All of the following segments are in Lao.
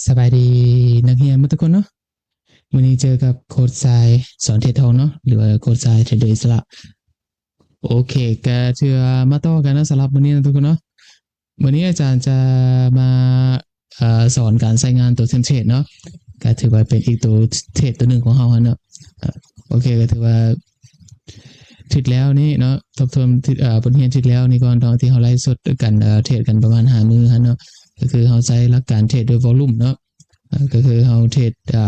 ສະບາຍດີນັກຮຽນໝົດທຸກຄົນເນາະ. ມື້ນີ້ເຈີກັບໂຄດຊາຍສອນເທຣດທອງເນາະ ຫຼືວ່າໂຄດຊາຍເທຣດເດີອິດສະຫຼະ. ໂອເຄ ກະຖືວ່າມາຕໍ່ກັນເນາະ ສຳລັບມື້ນີ້ເນາະທຸກຄົນເນາະ. ມື້ນີ້ອາຈານຈະມາ ເອີ ສອນການໃຊ້ງານໂຕເທມເທຣດເນາະ ກະຖືວ່າເປັນອີກໂຕເທຣດໂຕໜຶ່ງຂອງເຮົາຫັ້ນເນາະ. ໂອເຄ ກະຖືວ່າທິດແລ້ວນີ້ເນາະ ທົບທວນທິດ ເອີ ບົດຮຽນທິດແລ້ວນີ້ກ່ອນເນາະ ທີ່ເຮົາໄລຟ໌ສົດກັນ ເອີ ເທຣດກັນປະມານຫ້າມື້ຫັ້ນເນາະ ກະຄືເຮົາໃຊ້ຫຼັກການເທຣດໂດຍວອລຸມເນາະ. ເອີ ກະຄືເຮົາເທຣດ ເອີ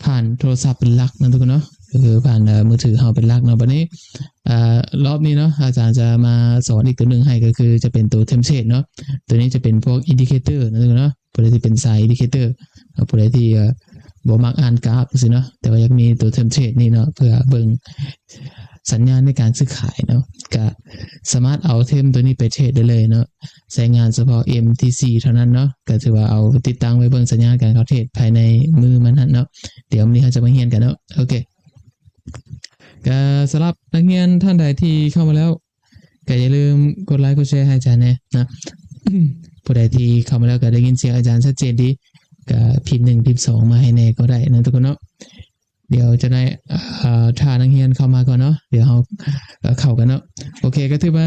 ຜ່ານໂທລະສັບເປັນຫຼັກເນາະທຸກຄົນເນາະ ກະຄືຜ່ານ ເອີ ມືຖືເຮົາເປັນຫຼັກເນາະ. ບາດນີ້ ເອີ ລອບນີ້ເນາະ ອາຈານຈະມາສອນອີກໂຕໜຶ່ງໃຫ້ ກະຄືຈະເປັນໂຕເທມເທຣດເນາະ. ໂຕນີ້ຈະເປັນພວກອິນດິເຄເຕີເນາະທຸກຄົນເນາະ ຜູ້ໃດທີ່ເປັນສາຍອິນດິເຄເຕີເນາະ ຜູ້ໃດທີ່ ເອີ ບໍ່ມັກອ່ານກາຟຈັ່ງຊີ້ເນາະ ແຕ່ວ່າຢາກມີໂຕເທມເທຣດນີ້ເນາະ ເພື່ອເບິ່ງສັນຍານໃນການຊື້ຂາຍເນາະ ກະສາມາດເອົາເທມໂຕນີ້ໄປເທຣດໄດ້ເລີຍເນາະ. ໃຊ້ງານສະເພາະເອັມທີຊີເທົ່ານັ້ນເນາະ ກະຖືວ່າເອົາໄປຕິດຕັ້ງໄວ້ເບິ່ງສັນຍານການເຂົ້າເທຣດພາຍໃນມື້ມັນຫັ້ນເນາະ. ດຽວມື້ນີ້ເຮົາຈະມາຮຽນກັນເນາະ. ໂອເຄ ກະສຳລັບນັກຮຽນທ່ານໃດທີ່ເຂົ້າມາແລ້ວ ກະຢ່າລືມກົດໄລກົດແຊໃຫ້ອາຈານແດ່ນະ. ຜູ້ໃດທີ່ເຂົ້າມາແລ້ວກະໄດ້ຍິນສຽງອາຈານຊັດເຈນດີ ກະພິມໜຶ່ງພິມສອງມາໃຫ້ແດ່ກໍໄດ້ນະທຸກຄົນເນາະ. ດຽວຈະໄດ້ ເອີ ຖ້ານັກຮຽນເຂົ້າມາກ່ອນເນາະ ດຽວເຮົາ ເອີ ເຂົ້າກັນເນາະ. ໂອເຄ ກະຖືວ່າ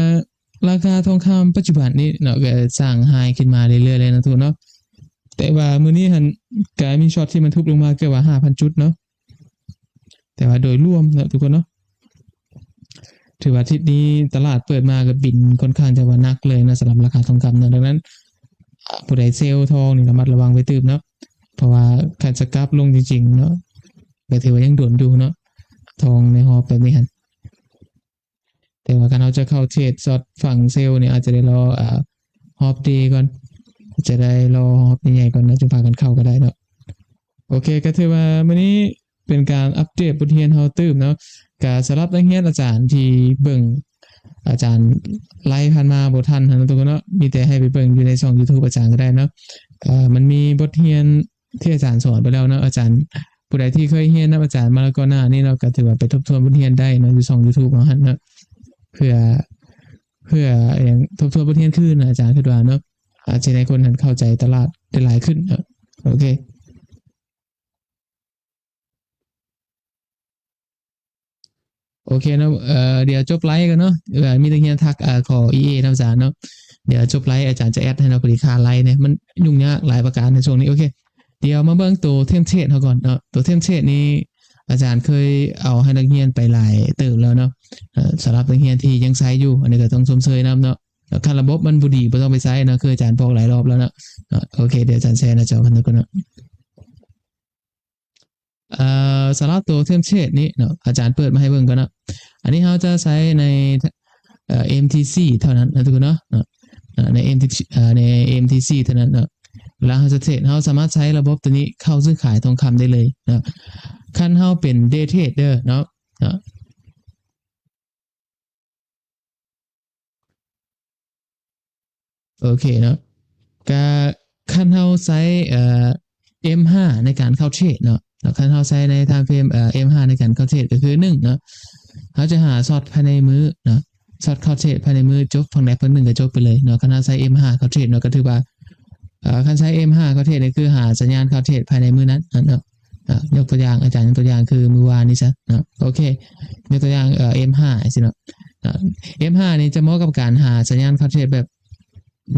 ລາຄາທອງຄຳປັດຈຸບັນນີ້ເນາະ ກະສ້າງໄຮຂຶ້ນມາເລື້ອຍໆເລີຍນະທຸກຄົນເນາະ. ແຕ່ວ່າມື້ນີ້ຫັ້ນກະມີຊັອດທີ່ມັນທຸບລົງມາເກືອບວ່າຫ້າພັນຈຸດເນາະ. ແຕ່ວ່າໂດຍລວມເນາະທຸກຄົນເນາະ ຖືວ່າທິດນີ້ຕະຫຼາດເປີດມາກະບິນຄ່ອນຂ້າງຈະວ່າໜັກເລີຍເນາະ ສຳລັບລາຄາທອງຄຳເນາະ. ດັ່ງນັ້ນ ອາ ຜູ້ໃດເຊວທອງນີ້ລະມັດລະວັງໄວ້ຕື່ມເນາະ ເພາະວ່າຄັນຈະກັບລົງຈິງໆເນາະ ກະຖືວ່າຍັງດົນຢູ່ເນາະ ທອງໃນຮອບແບບນີ້ຫັ້ນ. ແຕ່ວ່າຄັນເຮົາຈະເຂົ້າເທຣດຊັອດຝັ່ງເຊວນີ້ ອາດຈະໄດ້ລໍ ອາ ຮອບເດກ່ອນ ຈະໄດ້ລໍຮອບໃຫຍ່ໆກ່ອນເນາະ ຈຶ່ງພາກັນເຂົ້າກະໄດ້ເນາະ. ໂອເຄ ກະຖືວ່າມື້ນີ້ເປັນການອັບເດດບົດຮຽນເຮົາຕື່ມເນາະ. ກະສຳລັບນັກຮຽນອາຈານທີ່ເບິ່ງອາຈານໄລຟ໌ຜ່ານມາບໍ່ທັນຫັ້ນເນາະທຸກຄົນເນາະ ມີແຕ່ໃຫ້ໄປເບິ່ງຢູ່ໃນຊ່ອງຢູທູບອາຈານກະໄດ້ເນາະ. ເອີ ມັນມີບົດຮຽນ ທີ່ອາຈານສອນໄປແລ້ວເນາະ ອາຈານ ຜູ້ໃດທີ່ເຄີຍຮຽນນຳອາຈານມາແລ້ວກ່ອນໜ້ານີ້ເນາະ ກະຖືວ່າໄປທົບທວນບົດຮຽນໄດ້ເນາະ ຢູ່ຊ່ອງຢູທູບເຮົາຫັ້ນເນາະ ເພື່ອ ເພື່ອຫຍັງ ທົບທວນບົດຮຽນຄືນນະ ອາຈານຄິດວ່າເນາະ ອາດຈະໃຫ້ຄົນຫັ້ນເຂົ້າໃຈຕະຫຼາດໄດ້ຫຼາຍຂຶ້ນເນາະ. ໂອເຄ. ໂອເຄເນາະ ເອີ ດຽວຈົບໄລຟ໌ກ່ອນເນາະ ເອີ ມີນັກຮຽນທັກ ເອີ ຂໍອີເອນຳອາຈານເນາະ ດຽວຈົບໄລຟ໌ອາຈານຈະແອັດໃຫ້ເນາະ ພໍດີຄາໄລຟ໌ເນຍ ມັນຫຍຸ້ງຍາກຫຼາຍປະການໃນຊ່ວງນີ້. ໂອເຄ ດຽວມາເບິ່ງໂຕເທມເທຣດເຮົາກ່ອນເນາະ ໂຕເທມເທຣດນີ້ອາຈານເຄີຍເອົາໃຫ້ນັກຮຽນໄປຫຼາຍເຕີບແລ້ວເນາະ ເອີ ສຳລັບນັກຮຽນທີ່ຍັງໃຊ້ຢູ່ ອັນນີ້ກະຕ້ອງຊົມເຊີຍນຳເນາະ. ຄັນລະບົບມັນບໍ່ດີບໍ່ຕ້ອງໄປໃຊ້ເນາະ ຄືອາຈານບອກຫຼາຍລອບແລ້ວເນາະ. ໂອເຄ ດຽວອາຈານແຊໜ້າຈໍໃຫ້ເນາະ. ເອີ ສຳລັບໂຕເທມເທຣດນີ້ເນາະ ອາຈານເປີດມາໃຫ້ເບິ່ງກ່ອນເນາະ ອັນນີ້ເຮົາຈະໃຊ້ໃນ ເອີ ເອັມທີຊີເທົ່ານັ້ນນະທຸກຄົນເນາະ ເນາະ ໃນເອັມທີຊີ ເອີ ໃນເອັມທີຊີເທົ່ານັ້ນເນາະ. ເວລາເຮົາຈະເທຣດ ເຮົາສາມາດໃຊ້ລະບົບໂຕນີ້ເຂົ້າຊື້ຂາຍທອງຄຳໄດ້ເລີຍເນາະ ຄັນເຮົາເປັນເດເທຣດເດີເນາະ ເນາະ. ໂອເຄເນາະ ກະຄັນເຮົາໃຊ້ ເອີ ເອັມຫ້າໃນການເຂົ້າເທຣດເນາະ ຄັນເຮົາໃຊ້ໃນທາມເຟຣມ ເອີ ເອັມຫ້າໃນການເຂົ້າເທຣດ ກະຄືໜຶ່ງເນາະ ເຮົາຈະຫາຊັອດພາຍໃນມື້ເນາະ ຊັອດເຂົ້າເທຣດພາຍໃນມື້ ຈົບຝັ່ງໃດຝັ່ງໜຶ່ງກະຈົບໄປເລີຍເນາະ. ຄັນເຮົາໃຊ້ເອັມຫ້າເຂົ້າເທຣດເນາະ ກະຖືວ່າ ເອີ ຄັນໃຊ້ເອັມຫ້າເຂົ້າເທຣດນີ້ ຄືຫາສັນຍານເຂົ້າເທຣດພາຍໃນມື້ນັ້ນເນາະ. ເອີ ຍົກຕົວຢ່າງ ອາຈານຍົກຕົວຢ່າງຄືມື້ວານນີ້ຊະເນາະ ໂອເຄ ຍົກຕົວຢ່າງ ເອີ ເອັມຫ້າ ຈັ່ງຊີ້ເນາະ. ເອີ ເອັມຫ້ານີ້ຈະເໝາະກັບການຫາສັນຍານເຂົ້າເທຣດແບບ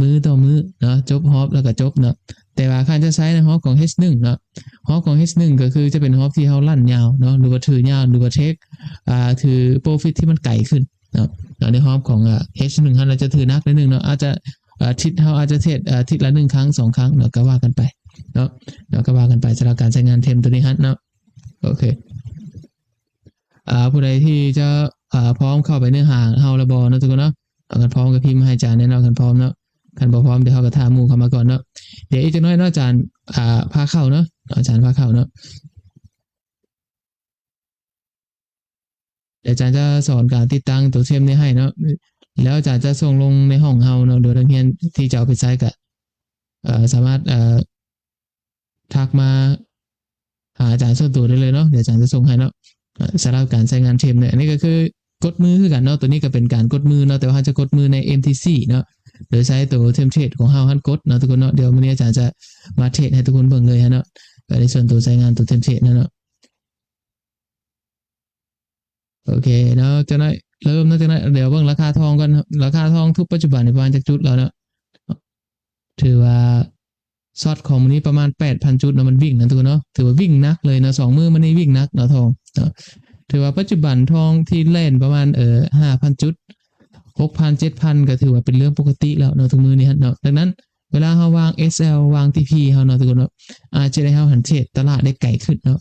ມື້ຕໍ່ມື້ເນາະ ຈົບຮອບແລ້ວກະຈົບເນາະ. ແຕ່ວ່າຄັນຈະໃຊ້ໃນຮອບຂອງເຮດໜຶ່ງເນາະ ຮອບຂອງເຮດໜຶ່ງກະຄືຈະເປັນຮອບທີ່ເຮົາລັ່ນຍາວເນາະ ຫຼືວ່າຖືຍາວ ຫຼືວ່າເທກ ອາ ຖືໂປຣຟິດທີ່ມັນໄກຂຶ້ນເນາະ. ໃນຮອບຂອງ ອາ ເຮດໜຶ່ງຫັ້ນ ອາດຈະຖືໜັກໜ້ອຍໜຶ່ງເນາະ ອາດຈະ ອາ ທິດ ເຮົາອາດຈະເທຣດ ອາ ທິດລະໜຶ່ງຄັ້ງສອງຄັ້ງເນາະ ກະວ່າກັນໄປເນາະ ກະວ່າກັນໄປສຳລັບການໃຊ້ງານເທຣດໂຕນີ້ຫັ້ນເນາະ. ໂອເຄ ອາ ຜູ້ໃດທີ່ຈະ ອາ ພ້ອມເຂົ້າໄປເນື້ອຫາເຮົາລະບໍ່ເນາະທຸກຄົນເນາະ. ຄັນພ້ອມກະພິມໃຫ້ອາຈານແດ່ເນາະ ຄັນພ້ອມເນາະ ຄັນບໍ່ພ້ອມດຽວເຮົາກະຖ້າໝູ່ເຂົ້າມາກ່ອນເນາະ. ດຽວອີກຈັກໜ້ອຍເນາະ ອາຈານ ອາ ພາເຂົ້າເນາະ ອາຈານພາເຂົ້າເນາະ. ດຽວອາຈານຈະສອນການຕິດຕັ້ງໂຕເທມນີ້ໃຫ້ເນາະ ແລ້ວອາຈານຈະສົ່ງລົງໃນຫ້ອງເຮົາເນາະ ໂດຍນັກຮຽນທີ່ຈະເອົາໄປໃຊ້ກະ ເອີ ສາມາດ ເອີ ທັກມາຫາອາຈານສ່ວນໂຕໄດ້ເລີຍເນາະ ດຽວອາຈານຈະສົ່ງໃຫ້ເນາະ. ສຳລັບການໃຊ້ງານເທມເນຍ ອັນນີ້ກະຄືກົດມືຄືກັນເນາະ ໂຕນີ້ກະເປັນການກົດມືເນາະ ແຕ່ວ່າເຮົາຈະກົດມືໃນເອັມທີຊີເນາະ ໂດຍໃຊ້ໂຕເທມເພລດຂອງເຮົາຫັ້ນກົດເນາະທຸກຄົນເນາະ. ດຽວມື້ນີ້ອາຈານຈະມາເທຣດໃຫ້ທຸກຄົນເບິ່ງເລີຍຫັ້ນເນາະ ໃນສ່ວນໂຕໃຊ້ງານໂຕເທມເພລດຫັ້ນເນາະ. ໂອເຄເນາະ ຈັກໜ້ອຍເລີ່ມເນາະ ຈັກໜ້ອຍ ດຽວເບິ່ງລາຄາທອງກ່ອນ. ລາຄາທອງທຸກປັດຈຸບັນນີ້ປະມານຈັກຈຸດແລ້ວເນາະ? ຖືວ່າຊັອດຂອງມື້ນີ້ປະມານແປດພັນຈຸດເນາະ ມັນວິ່ງນະທຸກຄົນເນາະ ຖືວ່າວິ່ງໜັກເລີຍເນາະ. ສອງມື້ມານີ້ວິ່ງໜັກເນາະທອງເນາະ. ຖືວ່າປັດຈຸບັນທອງທີ່ແລ່ນປະມານ ເອີ ຫ້າພັນຈຸດ ຫົກພັນ ເຈັດພັນ ກໍຖືວ່າເປັນເລື່ອງປົກກະຕິແລ້ວເນາະ ທຸກມື້ນີ້ຫັ້ນເນາະ. ດັ່ງນັ້ນ ເວລາເຮົາວາງ ເອສແອລ ວາງ ທີ ພີ ເຮົາເນາະທຸກຄົນເນາະ ອາດຈະເຮັດໃຫ້ເຮົາຫັ້ນເທຣດຕະຫຼາດໄດ້ໄກຂຶ້ນເນາະ.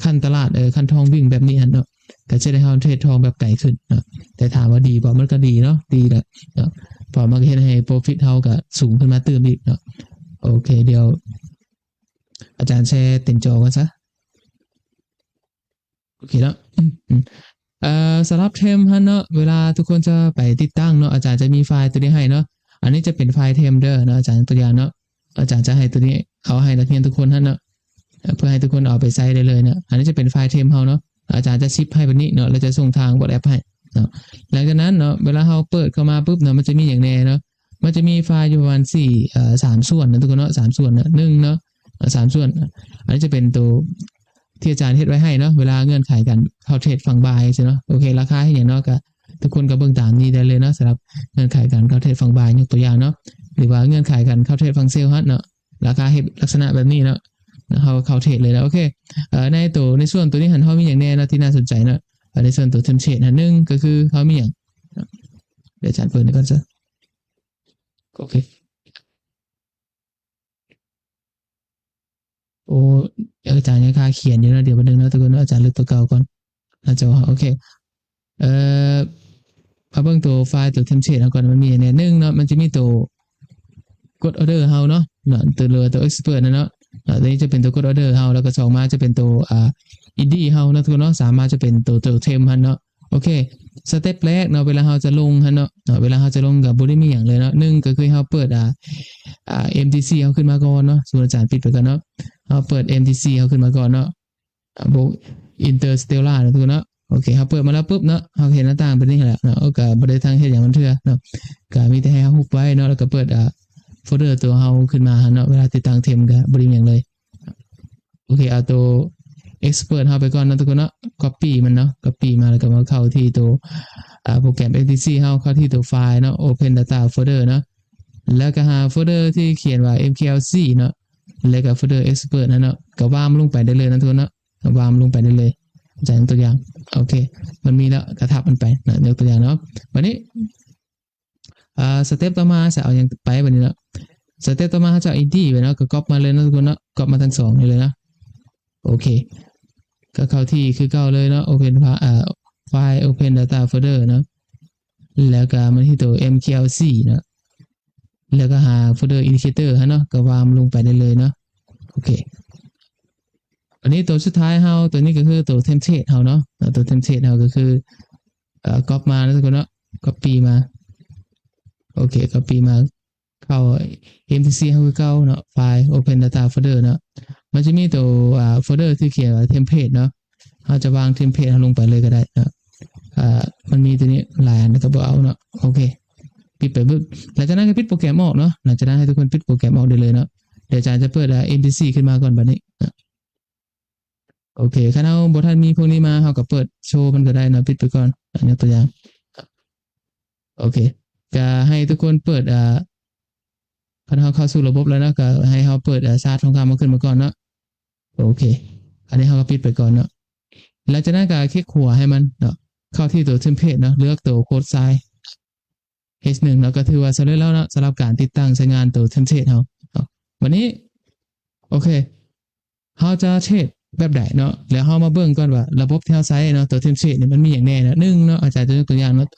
ຂັ້ນຕະຫຼາດ ເອີ ຂັ້ນທອງວິ່ງແບບນີ້ຫັ້ນເນາະ ກໍຈະເຮັດໃຫ້ເຮົາເທຣດທອງແບບໄກຂຶ້ນເນາະ. ແຕ່ຖາມວ່າດີບໍ່? ມັນກໍດີເນາະ ດີແຫຼະເນາະ ເພາະມັນກໍເຮັດໃຫ້ໂປຣຟິດເຮົາກໍສູງຂຶ້ນມາຕື່ມອີກເນາະ. ໂອເຄ ດຽວອາຈານແຊເຕັມຈໍກ່ອນຊະ. ໂອເຄເນາະ ເອີ ສຳລັບເທຣນຫັ້ນເນາະ ເວລາທຸກຄົນຈະໄປຕິດຕັ້ງເນາະ ອາຈານຈະມີໄຟລ໌ຕົວນີ້ໃຫ້ເນາະ. ອັນນີ້ຈະເປັນໄຟລ໌ເທຣນເດີເນາະ ອາຈານຍົກຕົວຢ່າງເນາະ ອາຈານຈະໃຫ້ຕົວນີ້ ເອົາໃຫ້ນັກຮຽນທຸກຄົນຫັ້ນເນາະ ເພື່ອໃຫ້ທຸກຄົນເອົາໄປໃຊ້ໄດ້ເລີຍເນາະ. ອັນນີ້ຈະເປັນໄຟລ໌ເທຣນເຮົາເນາະ ອາຈານຈະຊິບໃຫ້ແບບນີ້ເນາະ ແລ້ວຈະສົ່ງທາງ WhatsApp ໃຫ້ເນາະ. ຫຼັງຈາກນັ້ນເນາະ ເວລາເຮົາເປີດເຂົ້າມາປຶບເນາະ ມັນຈະມີຫຍັງແດ່ເນາະ? ມັນຈະມີໄຟລ໌ຢູ່ປະມານສີ່ ເອີ ສາມສ່ວນນະທຸກຄົນເນາະ ສາມສ່ວນນະ ໜຶ່ງເນາະ ເອີ ສາມສ່ວນ. ອັນນີ້ຈະເປັນໂຕ ທີ່ອາຈານເຮັດໄວ້ໃຫ້ເນາະ ເວລາເງື່ອນໄຂການເຂົ້າເທຣດຝັ່ງບາຍຊີ້ເນາະ. ໂອເຄ ລາຄາເຮັດຫຍັງເນາະ ກະທຸກຄົນກໍເບິ່ງຕາມນີ້ໄດ້ເລີຍເນາະ. ສຳລັບເງື່ອນໄຂການເຂົ້າເທຣດຝັ່ງບາຍ ຍົກຕົວຢ່າງເນາະ ຫຼືວ່າເງື່ອນໄຂການເຂົ້າເທຣດຝັ່ງເຊວຫັ້ນເນາະ ລາຄາເຮັດລັກສະນະແບບນີ້ເນາະ ເຮົາເຂົ້າເທຣດເລີຍເນາະ. ໂອເຄ ເອີ ໃນໂຕ ໃນສ່ວນໂຕນີ້ຫັ້ນ ເຮົາມີຫຍັງແດ່ເນາະທີ່ໜ້າສົນໃຈເນາະ? ໃນສ່ວນໂຕເທມເພລດຫັ້ນ ໜຶ່ງກໍຄືເຮົາມີຫຍັງ? ດຽວອາຈານເປີດໃຫ້ກ່ອນຊະ. ໂອເຄ ໂອ້ ອາຈານຍັງຄາຂຽນຢູ່ເນາະ ດຽວແປັບໜຶ່ງເນາະທຸກຄົນເນາະ ອາຈານເລືອກຕົວເກົ່າກ່ອນ ໜ້າຈໍເຮົາ. ໂອເຄ ເອີ ມາເບິ່ງໂຕໄຟລ໌ໂຕເທມເພລດເຮົາກ່ອນ ມັນມີຫຍັງແດ່? ໜຶ່ງເນາະ ມັນຈະມີໂຕກົດອໍເດີເຮົາເນາະ ເນາະ ໂຕເລີຍໂຕເອັກສະເປີດນະເນາະ ເນາະ ໂຕນີ້ຈະເປັນໂຕກົດອໍເດີເຮົາ ແລ້ວກໍສອງມາຈະເປັນໂຕ ອ່າ ອິນດີເຮົາເນາະທຸກຄົນເນາະ ສາມມາຈະເປັນໂຕ ໂຕເທມຫັ້ນເນາະ. ໂອເຄ ສະເຕັບແລກເນາະ ເວລາເຮົາຈະລົງຫັ້ນເນາະ ເນາະ ເວລາເຮົາຈະລົງກໍບໍ່ໄດ້ມີຫຍັງເລີຍເນາະ ໜຶ່ງກໍຄືເຮົາເປີດ ອ່າ ອ່າ ເອັມທີຊີເຮົາຂຶ້ນມາກ່ອນເນາະ. ສົມມຸດອາຈານປິດໄປກ່ອນເນາະ ເຮົາເປີດເອັມທີຊີເຮົາຂຶ້ນມາກ່ອນເນາະ ອ່າ ໂບກອິນເຕີສະເຕລລາເນາະທຸກຄົນເນາະ. ໂອເຄ ເຮົາເປີດມາແລ້ວປຶບເນາະ ເຮົາເຫັນໜ້າຕ່າງແບບນີ້ແຫຼະເນາະ ກໍບໍ່ໄດ້ທັງເຮັດຫຍັງມັນເທື່ອເນາະ ກໍມີແຕ່ໃຫ້ເຮົາຮຸບໄວ້ເນາະ ແລ້ວກໍເປີດ ອ່າ ໂຟນເດີຕົວເຮົາຂຶ້ນມາຫັ້ນເນາະ. ເວລາຕິດຕັ້ງເທມກໍບໍ່ໄດ້ມີຫຍັງເລີຍ. ໂອເຄ ເອົາໂຕເອັກສະເປີດເຮົາໄປກ່ອນເນາະທຸກຄົນເນາະ ກັອບປີ້ມັນເນາະ ກັອບປີ້ມາ ແລ້ວກໍມາເຂົ້າທີ່ໂຕ ອ່າ ໂປຣແກຣມເອັມທີຊີເຮົາ ເຂົ້າທີ່ໂຕໄຟລ໌ເນາະ ໂອເພັນດາຕ້າໂຟນເດີເນາະ ແລ້ວກໍຫາໂຟນເດີທີ່ຂຽນວ່າເອັມແຄວຊີເນາະ ແລ້ວກໍໂຟນເດີເອັກສະເປີດຫັ້ນເນາະ ກໍວາງມັນລົງໄປໄດ້ເລີຍເນາະທຸກຄົນເນາະ ວາງມັນລົງໄປໄດ້ເລີຍ. ອາຈານຍົກຕົວຢ່າງ ໂອເຄ ມັນມີແລ້ວກໍທັບມັນໄປເນາະ ຍົກຕົວຢ່າງເນາະ. ບາດນີ້ ອ່າ ສະເຕັບຕໍ່ມາຈະເອົາຫຍັງໄປບາດນີ້ເນາະ? ສະເຕັບຕໍ່ມາເຮົາຈະເອົາອິນດີໄປເນາະ ກໍກັອບມາເລີຍເນາະທຸກຄົນເນາະ ກັອບມາທັງສອງນີ້ເລີຍເນາະ. ໂອເຄ ກໍເຂົ້າທີ່ຄືເກົ່າເລີຍເນາະ ໂອເພັນ ອ່າ ໄຟລ໌ ໂອເພັນດາຕ້າໂຟນເດີເນາະ ແລ້ວກໍມາທີ່ໂຕເອັມແຄວຊີເນາະ ແລ້ວກໍຫາໂຟນເດີອິນດິເຄເຕີຫັ້ນເນາະ ກໍວາງມັນລົງໄປໄດ້ເລີຍເນາະ. ໂອເຄ ອັນນີ້ໂຕສຸດທ້າຍເຮົາ ໂຕນີ້ກໍຄືໂຕເທມເພລດເຮົາເນາະ ໂຕເທມເພລດເຮົາກໍຄື ເອີ ກັອບມາເນາະທຸກຄົນເນາະ ກັອບປີ້ມາ ໂອເຄ ກັອບປີ້ມາ ເຂົ້າເອັມທີຊີເຮົາຄືເກົ່າເນາະ ໄຟລ໌ ໂອເພັນດາຕ້າໂຟນເດີເນາະ ມັນຈະມີໂຕ ອ່າ ໂຟນເດີທີ່ຂຽນວ່າເທມເພລດເນາະ ເຮົາຈະວາງເທມເພລດເຮົາລົງໄປເລີຍກໍໄດ້ເນາະ ອ່າ ມັນມີໂຕນີ້ຫຼາຍອັນ ແຕ່ກໍບໍ່ເອົາເນາະ. ໂອເຄ ປິດໄປບຶບ ຫຼັງຈາກນັ້ນກໍປິດໂປຣແກຣມອອກເນາະ ຫຼັງຈາກນັ້ນໃຫ້ທຸກຄົນປິດໂປຣແກຣມອອກໄດ້ເລີຍເນາະ. ດຽວອາຈານຈະເປີດ ອ່າ ເອັມທີຊີຂຶ້ນມາກ່ອນບາດນີ້ເນາະ. ໂອເຄ ຄັນເຮົາບໍ່ທັນມີພວກນີ້ມາ ເຮົາກໍເປີດໂຊມັນກໍໄດ້ເນາະ ປິດໄປກ່ອນ ຍົກຕົວຢ່າງ ໂອເຄ ກໍໃຫ້ທຸກຄົນເປີດ ອ່າ ຄັນເຮົາເຂົ້າສູ່ລະບົບແລ້ວເນາະ ກໍໃຫ້ເຮົາເປີດ ອ່າ ຊາດທອງຄຳເຮົາຂຶ້ນມາກ່ອນເນາະ. ໂອເຄ ອັນນີ້ເຮົາກໍປິດໄປກ່ອນເນາະ ຫຼັງຈາກນັ້ນກໍຄລິກຂວາໃຫ້ມັນເນາະ ເຂົ້າທີ່ໂຕເທມເພລດເນາະ ເລືອກໂຕໂຄດຊາຍ ເອັດໜຶ່ງເນາະ ກໍຖືວ່າສຳເລັດແລ້ວເນາະ ສຳລັບການຕິດຕັ້ງໃຊ້ງານໂຕເທມເພລດເຮົາເນາະ. ບັດນີ້ ໂອເຄ ເຮົາຈະເທຣດແບບໃດເນາະ ແລ້ວເຮົາມາເບິ່ງກ່ອນວ່າລະບົບທີ່ເຮົາໃຊ້ເນາະ ໂຕເທມເພລດນີ້ມັນມີຫຍັງແດ່ເນາະ. ໜຶ່ງເນາະ ອາຈານຈະຍົກຕົວຢ່າງເນາະ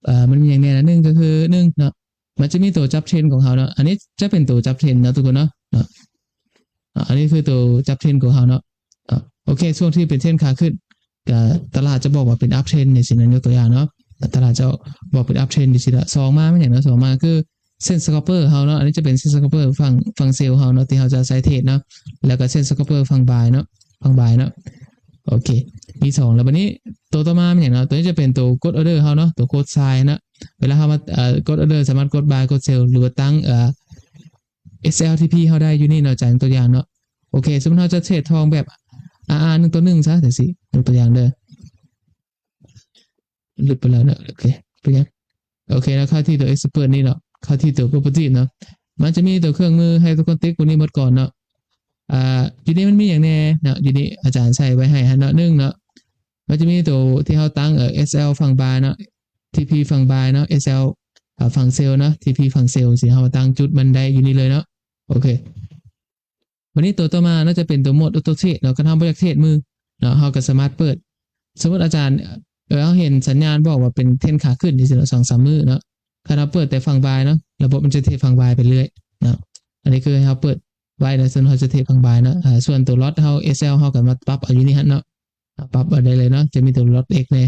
ເອີ ມັນມີຫຍັງແດ່ນະ? ໜຶ່ງກໍຄື ໜຶ່ງເນາະ ມັນຈະມີໂຕຈັບເທຣນຂອງເຮົາເນາະ ອັນນີ້ຈະເປັນໂຕຈັບເທຣນເນາະທຸກຄົນເນາະ ເນາະ ອາ ອັນນີ້ຄືໂຕຈັບເທຣນຂອງເຮົາເນາະ ເນາະ. ໂອເຄ ຊ່ວງທີ່ເປັນເທຣນຂາຂຶ້ນ ກະຕະຫຼາດຈະບອກວ່າເປັນອັບເທຣນຈັ່ງຊີ້ນະ ຍົກຕົວຢ່າງເນາະ ຕະຫຼາດຈະບອກເປັນອັບເທຣນຈັ່ງຊີ້ລະ. ສອງມາແມ່ນຫຍັງເນາະ? ສອງມາຄືເສັ້ນສະຄອບເປີເຮົາເນາະ ອັນນີ້ຈະເປັນເສັ້ນສະຄອບເປີຝັ່ງ ຝັ່ງເຊວເຮົາເນາະ ທີ່ເຮົາຈະໃຊ້ເທຣດເນາະ ແລ້ວກໍເສັ້ນສະຄອບເປີຝັ່ງບາຍເນາະ ຝັ່ງບາຍເນາະ. ໂອເຄ ມີສອງແລ້ວ. ບັດນີ້ໂຕຕໍ່ມາແມ່ນຫຍັງເນາະ? ໂຕນີ້ຈະເປັນໂຕກົດອໍເດີເຮົາເນາະ ໂຕໂຄດຊາຍເນາະ. ເວລາເຮົາມາ ເອີ ກົດ order ສາມາດກົດ buy ກົດ sell ຫຼືວ່າຕັ້ງ ເອີ SLTP ເຮົາໄດ້ຢູ່ນີ້ເນາະ ອາຈານຍົກຕົວຢ່າງເນາະ. ໂອເຄ ສົມມຸດເຮົາຈະເທຣດທອງແບບ RR ໜຶ່ງຕໍ່ໜຶ່ງຊະ ຈັ່ງຊີ້ ຍົກຕົວຢ່າງເດີ ຫຼຸດໄປແລ້ວເນາະ. ໂອເຄ ເປັນຫຍັງ? ໂອເຄເນາະ ເຂົ້າທີ່ຕົວ Expert ນີ້ເນາະ ເຂົ້າທີ່ຕົວ Property ເນາະ ມັນຈະມີຕົວເຄື່ອງມືໃຫ້ທຸກຄົນຕິກພວກນີ້ໝົດກ່ອນເນາະ. ອ່າ ຢູ່ນີ້ມັນມີຫຍັງແດ່ເນາະ? ຢູ່ນີ້ອາຈານໃສ່ໄວ້ໃຫ້ຫັ້ນເນາະ ໜຶ່ງເນາະ ມັນຈະມີໂຕທີ່ເຮົາຕັ້ງ ເອີ SL ຝັ່ງ buy ເນາະ TP ຝັ່ງ buy ເນາະ SL ເອີ ຝັ່ງ sell ເນາະ TP ຝັ່ງ sell ຊີ້ ເຮົາມາຕັ້ງຈຸດມັນໄດ້ຢູ່ນີ້ເລີຍເນາະ. ໂອເຄ ບັດນີ້ຕົວຕໍ່ມາເນາະ ຈະເປັນຕົວໂໝດ Auto Trade ເນາະ. ຄັນເຮົາບໍ່ຢາກເທຣດມືເນາະ ເຮົາກໍສາມາດເປີດ ສົມມຸດອາຈານ ເອີ ເຮົາເຫັນສັນຍານບອກວ່າເປັນເທຣນຂາຂຶ້ນ ຈັ່ງຊີ້ເນາະ ສອງສາມມື້ເນາະ. ຄັນເຮົາເປີດແຕ່ຝັ່ງ buy ເນາະ ລະບົບມັນຈະເທຣດຝັ່ງ buy ໄປເລື້ອຍເນາະ. ອັນນີ້ຄືໃຫ້ເຮົາເປີດໄວ້ເນາະ ສ່ວນເຮົາຈະເທຣດຝັ່ງ buy ເນາະ. ອ່າ ສ່ວນຕົວ lot ເຮົາ SL ເຮົາກໍມາປັບເອົາຢູ່ນີ້ຫັ້ນເນາະ ປັບເອົາໄດ້ເລີຍເນາະ. ຈະມີຕົວ lot X ແດ່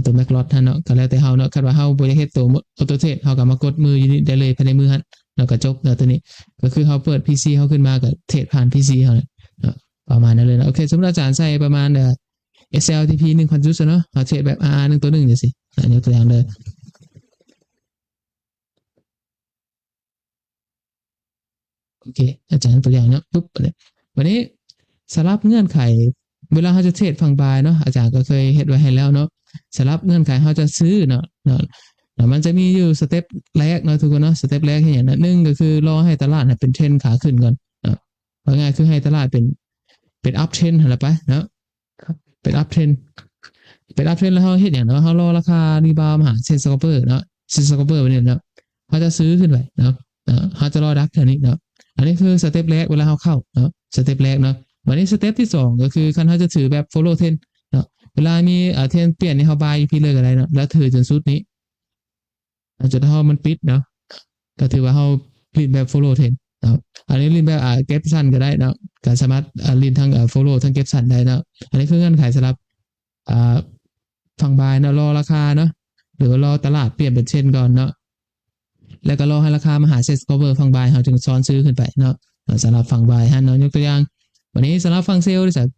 ຕົວ max lot ຫັ້ນເນາະ ກໍແລ້ວແຕ່ເຮົາເນາະ. ຄັນວ່າເຮົາບໍ່ຢາກເຮັດຕົວ Auto Trade ເຮົາກໍມາກົດມືຢູ່ນີ້ໄດ້ເລີຍ ພາຍໃນມືຫັ້ນ ແລ້ວກໍຈົບເນາະ. ຕົວນີ້ກໍຄືເຮົາເປີດ PC ເຮົາຂຶ້ນມາ ກໍເທຣດຜ່ານ PC ເຮົາເນາະ ປະມານນັ້ນເລີຍເນາະ. ໂອເຄ ສົມມຸດອາຈານໃສ່ປະມານ ເອີ SLTP ໜຶ່ງພັນຈຸດຊະເນາະ ເຮົາເທຣດແບບ RR ໜຶ່ງຕໍ່ໜຶ່ງຈັ່ງຊີ້ ອ່າ ຍົກຕົວຢ່າງເດີ. ໂອເຄ ອາຈານຍົກຕົວຢ່າງເນາະ ປຶບ ບັດນີ້ສຳລັບເງື່ອນໄຂ ເວລາເຮົາຈະເທຣດຝັ່ງ buy ເນາະ ອາຈານກໍເຄີຍເຮັດໄວ້ໃຫ້ແລ້ວເນາະ. ສຳລັບເງື່ອນໄຂເຮົາຈະຊື້ເນາະ ເນາະ ເນາະ ມັນຈະມີຢູ່ສະເຕັບແລກເນາະທຸກຄົນເນາະ. ສະເຕັບແລກເຮັດຫຍັງເນາະ? ໜຶ່ງກໍຄືລໍໃຫ້ຕະຫຼາດຫັ້ນເປັນເທຣນຂາຂຶ້ນກ່ອນເນາະ. ເວົ້າງ່າຍຄືໃຫ້ຕະຫຼາດເປັນ ເປັນ uptrend ຫັ້ນລະໄປເນາະ ເປັນ uptrend ເປັນ uptrend ແລ້ວເຮົາເຮັດຫຍັງເນາະ? ເຮົາລໍລາຄາ rebound ມາຫາ trend stopper ເນາະ trend stopper ແບບນີ້ເນາະ ເຮົາຈະຊື້ຂຶ້ນໄປເນາະ ເນາະ ເຮົາຈະລໍດັກແຖວນີ້ເນາະ. ອັນນີ້ຄືສະເຕັບແລກເວລາເຮົາເຂົ້າເນາະ ສະເຕັບແລກເນາະ. ບັດນີ້ສະເຕັບທີສອງກໍຄືຄັນເຮົາຈະຖືແບບ follow trend ເນາະ ເວລາມີ ເອີ trend ປ່ຽນນີ້ ເຮົາ buy ຢູ່ພີ້ເລີຍກໍໄດ້ເນາະ ແລ້ວຖືຈົນສຸດນີ້ ອ່າ ຈົນເຮົາມັນປິດເນາະ ກໍຖືວ່າເຮົາຫຼິ້ນແບບ follow trend ເນາະ. ອັນນີ້ຫຼິ້ນແບບ ອ່າ ເກັບສັ້ນກໍໄດ້ເນາະ ກໍສາມາດ ອ່າ ຫຼິ້ນທັງ ອ່າ follow ທັງເກັບສັ້ນໄດ້ເນາະ. ອັນນີ້ຄືເງື່ອນໄຂສຳລັບ ອ່າ ຝັ່ງ buy ເນາະ ລໍລາຄາເນາະ ຫຼືວ່າລໍຕະຫຼາດປ່ຽນເປັນ trend ກ່ອນເນາະ ແລ້ວກໍລໍໃຫ້ລາຄາມາຫາ trend stopper ຝັ່ງ buy ເຮົາຈຶ່ງຊ້ອນຊື້ຂຶ້ນໄປເນາະ ສຳລັບຝັ່ງ buy ຫັ້ນເນາະ. ຍົກຕົວຢ່າງ ບັດນີ້ສຳລັບຝັ່ງ sell ເດ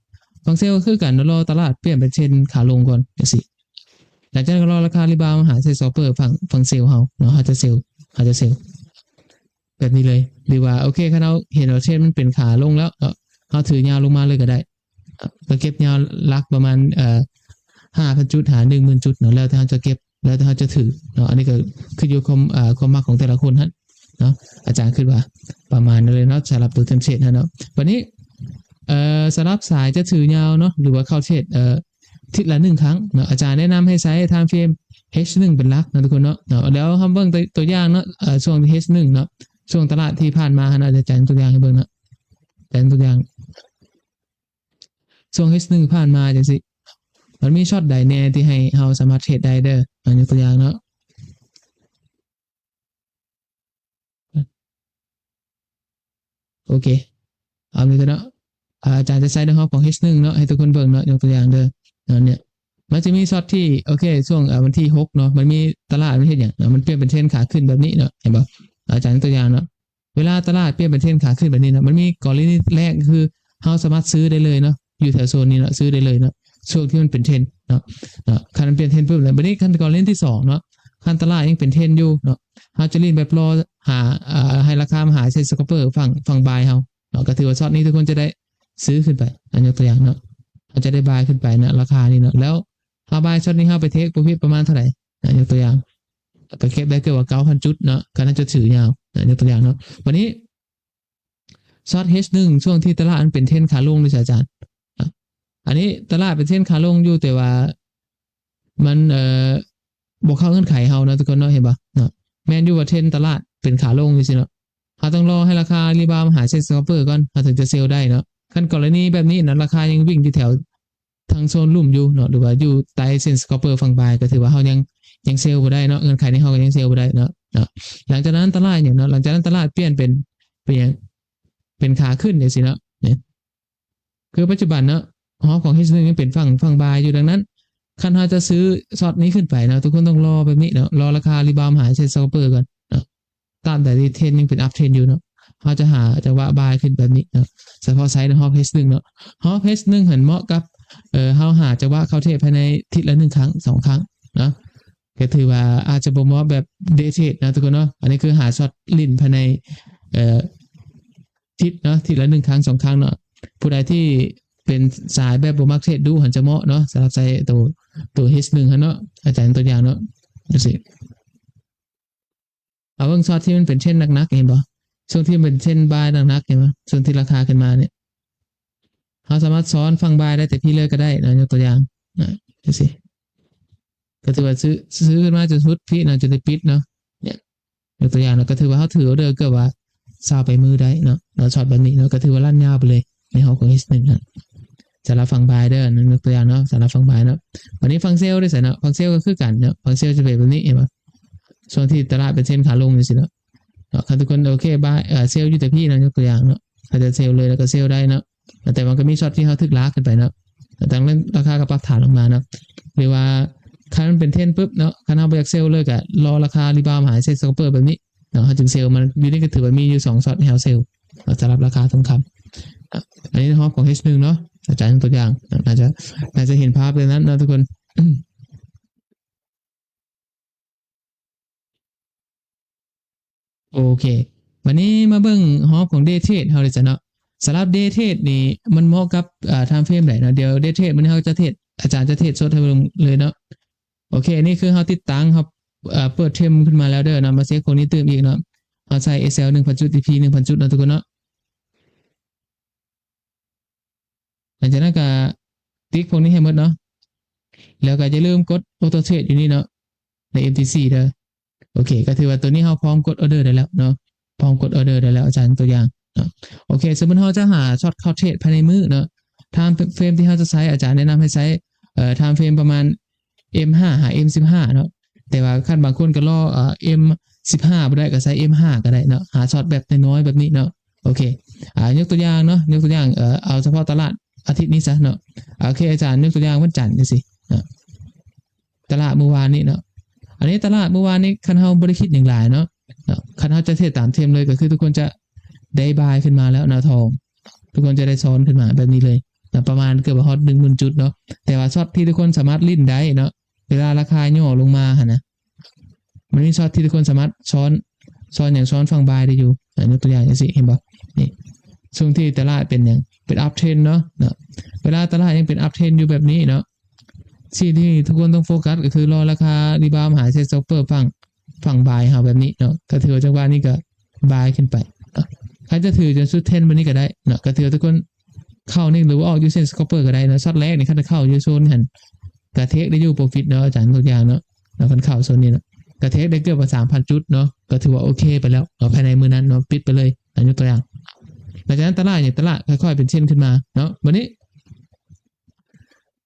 ຝັ່ງ sell ກໍຄືກັນເນາະ ລໍຕະຫຼາດປ່ຽນເປັນ trend ຂາລົງກ່ອນຈັ່ງຊີ້ ຫຼັງຈາກນັ້ນກໍລໍລາຄາ rebound ມາຫາ trend stopper ຝັ່ງ ຝັ່ງ sell ເຮົາເນາະ ເຮົາຈະ sell ເຮົາຈະ sell ແບບນີ້ເລີຍ ຫຼືວ່າ ໂອເຄ ຄັນເຮົາເຫັນວ່າ trend ມັນເປັນຂາລົງແລ້ວເນາະ ເຮົາຖືຍາວລົງມາເລີຍກໍໄດ້ ກໍເກັບຍາວຫຼັກປະມານ ເອີ ຫ້າພັນຈຸດຫາ ໜຶ່ງໝື່ນຈຸດເນາະ ແລ້ວແຕ່ເຮົາຈະເກັບ ແລ້ວແຕ່ເຮົາຈະຖືເນາະ. ອັນນີ້ກໍຂຶ້ນຢູ່ຄວາມ ເອີ ຄວາມມັກຂອງແຕ່ລະຄົນຫັ້ນເນາະ ອາຈານຄິດວ່າປະມານນັ້ນເລີຍເນາະ ສຳລັບໂຕເທຣນເທຣດຫັ້ນເນາະ. ບັດນີ້ ເອີ ສຳລັບສາຍຈະຖືຍາວເນາະ ຫຼືວ່າເຂົ້າເທຣດ ເອີ ທິດລະໜຶ່ງຄັ້ງເນາະ ອາຈານແນະນຳໃຫ້ໃຊ້ time frame H ໜຶ່ງເປັນຫຼັກເນາະທຸກຄົນເນາະ ເນາະ. ແລ້ວເຮົາເບິ່ງຕົວ ຕົວຢ່າງເນາະ ເອີ ຊ່ວງ H ໜຶ່ງເນາະ ຊ່ວງຕະຫຼາດທີ່ຜ່ານມາຫັ້ນ ອາຈານຍົກຕົວຢ່າງໃຫ້ເບິ່ງເນາະ ອາຈານຍົກຕົວຢ່າງ ຊ່ວງ H ໜຶ່ງຜ່ານມາຈັ່ງຊີ້ ມັນມີຊັອດໃດແດ່ທີ່ໃຫ້ເຮົາສາມາດເທຣດໄດ້ເດີ ອາ ຍົກຕົວຢ່າງເນາະ ໂອເຄ ເອົານີ້ກ່ອນເນາະ ອາ ອາຈານຈະໃຊ້ໃນຮອບຂອງ H ໜຶ່ງເນາະ ໃຫ້ທຸກຄົນເບິ່ງເນາະ ຍົກຕົວຢ່າງເດີ ອັນເນີ້ຍ ມັນຈະມີຊັອດທີ່ ໂອເຄ ຊ່ວງ ອາ ວັນທີຫົກເນາະ ມັນມີຕະຫຼາດມັນເຮັດຫຍັງເນາະ ມັນປ່ຽນເປັນເທຣນຂາຂຶ້ນແບບນີ້ເນາະ ເຫັນບໍ່ ອາຈານຍົກຕົວຢ່າງເນາະ ເວລາຕະຫຼາດປ່ຽນເປັນເທຣນຂາຂຶ້ນແບບນີ້ເນາະ ມັນມີກໍລະນີແລກຄືເຮົາສາມາດຊື້ໄດ້ເລີຍເນາະ ຢູ່ແຖວໂຊນນີ້ເນາະ ຊື້ໄດ້ເລີຍເນາະ ຊ່ວງທີ່ມັນເປັນເທຣນເນາະ ເນາະ ຄັນມັນປ່ຽນເທຣນປຶບແລ້ວ ບັດນີ້ຄັນກໍລະນີທີສອງເນາະ ຄັນຕະຫຼາດຍັງເປັນເທຣນຢູ່ເນາະ ເຮົາຈະຫຼິ້ນແບບລໍຫາ ເອີ ໃຫ້ລາຄາມາຫາ trend stopper ຝັ່ງ ຝັ່ງ buy ເຮົາເນາະ ກໍຖືວ່າຊັອດນີ້ທຸກຄົນຈະໄດ້ຊື້ຂຶ້ນໄປ ອາ ຍົກຕົວຢ່າງເນາະ ເຮົາຈະໄດ້ buy ຂຶ້ນໄປນະ ລາຄານີ້ເນາະ ແລ້ວເຮົາ buy ຊັອດນີ້ ເຮົາໄປ take profit ປະມານເທົ່າໃດ ອາ ຍົກຕົວຢ່າງ ກໍເກັບໄດ້ເກືອບວ່າເກົ້າພັນຈຸດເນາະ ຄັນເຮົາຈະຖືຍາວ ອາ ຍົກຕົວຢ່າງເນາະ. ບັດນີ້ຊັອດ H ໜຶ່ງ ຊ່ວງທີ່ຕະຫຼາດມັນເປັນເທຣນຂາລົງເດ້ອາຈານ ອາ ອັນນີ້ຕະຫຼາດເປັນເທຣນຂາລົງຢູ່ ແຕ່ວ່າມັນ ເອີ ບໍ່ເຂົ້າເງື່ອນໄຂເຮົາເນາະທຸກຄົນເນາະ ເຫັນບໍ່ເນາະ ແມ່ນຢູ່ວ່າເທຣນຕະຫຼາດເປັນຂາລົງຈັ່ງຊີ້ເນາະ ເຮົາຕ້ອງລໍໃຫ້ລາຄາ rebound ມາຫາ trend stopper ກ່ອນ ເຮົາເຖິງຈະ sell ໄດ້ເນາະ. ຄັນກໍລະນີແບບນີ້ນະ ລາຄາຍັງວິ່ງຢູ່ແຖວທາງໂຊນລຸ່ມຢູ່ເນາະ ຫຼືວ່າຢູ່ໃຕ້ trend stopper ຝັ່ງ buy ກໍຖືວ່າເຮົາຍັງ ຍັງ sell ບໍ່ໄດ້ເນາະ ເງື່ອນໄຂໃນເຮົາກໍຍັງ sell ບໍ່ໄດ້ເນາະ ເນາະ. ຫຼັງຈາກນັ້ນຕະຫຼາດຫຍັງເນາະ ຫຼັງຈາກນັ້ນຕະຫຼາດປ່ຽນເປັນ ເປັນຫຍັງ ເປັນຂາຂຶ້ນຈັ່ງຊີ້ເນາະ ນີ້ ຄືປັດຈຸບັນເນາະ ຮອບຂອງ H ໜຶ່ງ ຍັງເປັນຝັ່ງ ຝັ່ງ buy ຢູ່ ດັ່ງນັ້ນ ຄັນເຮົາຈະຊື້ຊັອດນີ້ຂຶ້ນໄປເນາະ ທຸກຄົນຕ້ອງລໍແບບນີ້ເນາະ ລໍລາຄາ rebound ມາຫາ trend stopper ກ່ອນເນາະ. ຕາມໃດທີ່ເທຣນຍັງເປັນ uptrend ຢູ່ເນາະ ເຮົາຈະຫາຈັງຫວະ buy ຂຶ້ນແບບນີ້ເນາະ ສະເພາະໃຊ້ໃນຮອບ H ໜຶ່ງ ເນາະ. ຮອບ H ໜຶ່ງ ຫັ້ນເໝາະກັບ ເອີ ເຮົາຫາຈັງຫວະເຂົ້າເທຣດພາຍໃນທິດລະໜຶ່ງຄັ້ງ ສອງຄັ້ງເນາະ ກໍຖືວ່າອາດຈະບໍ່ເໝາະແບບ day trade ເນາະທຸກຄົນເນາະ. ອັນນີ້ຄືຫາຊັອດຫຼິ້ນພາຍໃນ ເອີ ທິດເນາະ ທິດລະໜຶ່ງຄັ້ງສອງຄັ້ງເນາະ. ຜູ້ໃດທີ່ເປັນສາຍແບບບໍ່ມັກເທຣດດຸຫັ້ນຈະເໝາະເນາະ ສຳລັບໃຊ້ໂຕ ໂຕ H ໜຶ່ງຫັ້ນເນາະ ອາຈານຍົກຕົວຢ່າງເນາະ ຈັ່ງຊີ້. ເອົາເບິ່ງຊັອດທີ່ມັນເປັນເທຣນໜັກໆ ເຫັນບໍ່? ຊ່ວງທີ່ມັນເປັນເທຣນບາຍໜັກໆ ເຫັນບໍ່? ຊ່ວງທີ່ລາຄາຂຶ້ນມານີ້ ເຮົາສາມາດຊ້ອນຝັ່ງບາຍໄດ້ແຕ່ພີ້ເລີຍກໍໄດ້ເນາະ ຍົກຕົວຢ່າງ ນະ ຈັ່ງຊີ້. ກໍຖືວ່າຊື້ ຊື້ຂຶ້ນມາຈົນສຸດພີ້ເນາະ ຈົນໄດ້ປິດເນາະ ນີ້ ຍົກຕົວຢ່າງເນາະ ກໍຖືວ່າເຮົາຖືອໍເດີເກືອບວ່າຊາວປາຍມື້ໄດ້ເນາະ ເນາະ ຊັອດແບບນີ້ເນາະ ກໍຖືວ່າລັນຍາວໄປເລີຍໃນຮອບຂອງ H ໜຶ່ງຫັ້ນ. ສຳລັບຝັ່ງບາຍເດີ ຍົກຕົວຢ່າງເນາະ ສຳລັບຝັ່ງບາຍເນາະ. ບາດນີ້ຝັ່ງເຊວເດ້ໃສເນາະ? ຝັ່ງເຊວກໍຄືກັນເນາະ ຝັ່ງເຊວຈະເປັນແບບນີ້ ເຫັນບໍ່? ຊ່ວງທີ່ຕະຫຼາດເປັນເທຣນຂາລົງຈັ່ງຊີ້ເນາະ ເນາະ ຄັນທຸກຄົນ ໂອເຄ ບາຍ ເອີ ເຊວຢູ່ແຕ່ພີ້ເນາະ ຍົກຕົວຢ່າງເນາະ ເຂົາຈະເຊວເລີຍ ແລ້ວກໍເຊວໄດ້ເນາະ. ແຕ່ມັນກໍມີຊັອດທີ່ເຮົາຖືກລາກຂຶ້ນໄປເນາະ ແຕ່ນັ້ນລາຄາກໍປັບຖານລົງມາເນາະ ຫຼືວ່າຄັນມັນເປັນເທຣນປຶບເນາະ ຄັນເຮົາບໍ່ຢາກເຊວເລີຍ ກໍລໍລາຄາຣີບາວຫາເຊນສະຕອບເປີແບບນີ້ເນາະ ເຮົາຈຶ່ງເຊວ. ມັນຢູ່ນີ້ກໍຖືວ່າມີຢູ່ສອງຊັອດໃຫ້ເຮົາເຊວເນາະ ສຳລັບລາຄາທອງຄຳ. ອັນນີ້ຮອບຂອງ H ໜຶ່ງເນາະ ອາຈານຍົກຕົວຢ່າງ ໜ້າຈະ ໜ້າຈະເຫັນພາບແບບນັ້ນເນາະທຸກຄົນ. ໂອເຄ ບາດນີ້ມາເບິ່ງຮອບຂອງ day trade ເຮົາເລີຍຊະເນາະ. ສຳລັບ day trade ນີ້ມັນເໝາະກັບ ເອີ time frame ໃດເນາະ? ດຽວ day trade ມື້ນີ້ເຮົາຈະເທຣດ ອາຈານຈະເທຣດສົດໃຫ້ເບິ່ງເລີຍເນາະ. ໂອເຄ ນີ້ຄືເຮົາຕິດຕັ້ງ ເຮົາ ເອີ ເປີດເທຣນຂຶ້ນມາແລ້ວເດີເນາະ. ມາເຊັກພວກນີ້ຕື່ມອີກເນາະ. ເຮົາໃຊ້ H L ໜຶ່ງພັນຈຸດ T P ໜຶ່ງພັນຈຸດເນາະທຸກຄົນເນາະ. ຫຼັງຈາກນັ້ນກໍຕິກພວກນີ້ໃຫ້ໝົດເນາະ ແລ້ວກໍຢ່າລືມກົດ Auto Trade ຢູ່ນີ້ເນາະ ໃນ M T C ເດີ. ໂອເຄ ກໍຖືວ່າໂຕນີ້ເຮົາພ້ອມກົດ order ໄດ້ແລ້ວເນາະ ພ້ອມກົດ order ໄດ້ແລ້ວ ອາຈານຍົກຕົວຢ່າງເນາະ. ໂອເຄ ສົມມຸດເຮົາຈະຫາຊັອດເຂົ້າເທຣດພາຍໃນມື້ເນາະ time frame ທີ່ເຮົາຈະໃຊ້ ອາຈານແນະນຳໃຫ້ໃຊ້ ເອີ time frame ປະມານ M ຫ້າ ຫາ M ສິບຫ້າເນາະ. ແຕ່ວ່າຄັນບາງຄົນກໍລໍ ເອີ M ສິບຫ້າບໍ່ໄດ້ ກໍໃຊ້ M ຫ້າກໍໄດ້ເນາະ ຫາຊັອດແບບນ້ອຍໆແບບນີ້ເນາະ. ໂອເຄ ອາ ຍົກຕົວຢ່າງເນາະ ຍົກຕົວຢ່າງ ເອີ ເອົາສະເພາະຕະຫຼາດອາທິດນີ້ຊະເນາະ. ໂອເຄ ອາຈານຍົກຕົວຢ່າງວັນຈັນຈັ່ງຊີ້ເນາະ ຕະຫຼາດມື້ວານນີ້ເນາະ. ອັນນີ້ຕະຫຼາດມື້ວານນີ້ ຄັນເຮົາບໍ່ໄດ້ຄິດຫຍັງຫຼາຍເນາະ ເນາະ ຄັນເຮົາຈະເທຣດຕາມເທຣນເລີຍ ກໍຄືທຸກຄົນຈະໄດ້ບາຍຂຶ້ນມາແລ້ວເນາະ ທອງ ທຸກຄົນຈະໄດ້ຊ້ອນຂຶ້ນມາແບບນີ້ເລີຍເນາະ ປະມານເກືອບຮອດ ໜຶ່ງໝື່ນ ຈຸດເນາະ. ແຕ່ວ່າຊັອດທີ່ທຸກຄົນສາມາດຫຼິ້ນໄດ້ເນາະ ເວລາລາຄາຫຍໍ້ລົງມາຫັ້ນນະ ມັນມີຊັອດທີ່ທຸກຄົນສາມາດຊ້ອນ ຊ້ອນຫຍັງ ຊ້ອນຝັ່ງບາຍໄດ້ຢູ່. ອາ ຍົກຕົວຢ່າງຈັ່ງຊີ້ ເຫັນບໍ່? ນີ້ ຊ່ວງທີ່ຕະຫຼາດເປັນຫຍັງ ເປັນ uptrend ເນາະ ເນາະ ເວລາຕະຫຼາດຍັງເປັນ uptrend ຢູ່ແບບນີ້ເນາະ ສິ່ງທີ່ທຸກຄົນຕ້ອງໂຟກັສກໍຄືລໍລາຄາຣີບາວຫາ Trend Stopper ຝັ່ງ ຝັ່ງບາຍເຮົາແບບນີ້ເນາະ ກໍຖືວ່າຈັງຫວະນີ້ກໍບາຍຂຶ້ນໄປເນາະ. ໃຜຈະຖືຈົນສຸດເທຣນມື້ນີ້ກໍໄດ້ເນາະ ກໍຖືວ່າທຸກຄົນເຂົ້ານີ້ ຫຼືວ່າອອກຢູ່ Trend Stopper ກໍໄດ້ເນາະ. ຊັອດແລກນີ້ຄັນເຂົ້າຢູ່ໂຊນຫັ້ນ ກະເທກໄດ້ຢູ່ profit ເນາະ ອາຈານຍົກຕົວຢ່າງເນາະ ເນາະ ຄັນເຂົ້າໂຊນນີ້ເນາະ ກະເທກໄດ້ເກືອບວ່າ ສາມພັນ ຈຸດເນາະ ກໍຖືວ່າໂອເຄໄປແລ້ວເນາະ ພາຍໃນມື້ນັ້ນເນາະ ປິດໄປເລີຍ ອາ ຍົກຕົວຢ່າງ. ຫຼັງຈາກນັ້ນຕະຫຼາດນີ້ ຕະຫຼາດຄ່ອຍໆເປັນເທຣນຂຶ້ນມາເນາະ. ບັດນີ້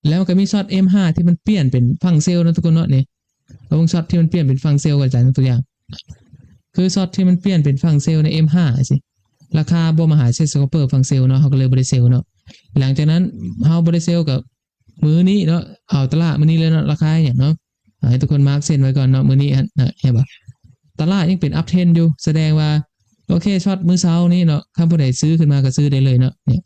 ແລ້ວມັນກໍມີຊັອດ M ຫ້າ ທີ່ມັນປ່ຽນເປັນຝັ່ງເຊວເນາະທຸກຄົນເນາະ. ນີ້ ເບິ່ງຊັອດທີ່ມັນປ່ຽນເປັນຝັ່ງເຊວ ອາຈານຍົກຕົວຢ່າງ ຄືຊັອດທີ່ມັນປ່ຽນເປັນຝັ່ງເຊວໃນ M ຫ້າ ຈັ່ງຊີ້ ລາຄາບໍ່ມາຫາ Trend Stopper ຝັ່ງເຊວເນາະ ເຮົາກໍເລີຍບໍ່ໄດ້ເຊວເນາະ. ຫຼັງຈາກນັ້ນເຮົາບໍ່ໄດ້ເຊວກໍມື້ນີ້ເນາະ ເອົາຕະຫຼາດມື້ນີ້ເລີຍເນາະ ລາຄາຫຍັງເນາະ ໃຫ້ທຸກຄົນມາກເສັ້ນໄວ້ກ່ອນເນາະ. ມື້ນີ້ຫັ້ນນະ ເຫັນບໍ່ ຕະຫຼາດຍັງເປັນ uptrend ຢູ່ ສະແດງວ່າ ໂອເຄ ຊັອດມື້ເຊົ້ານີ້ເນາະ ຄັນຜູ້ໃດຊື້ຂຶ້ນມາກໍຊື້ໄດ້ເລີຍເນາະ. ນີ້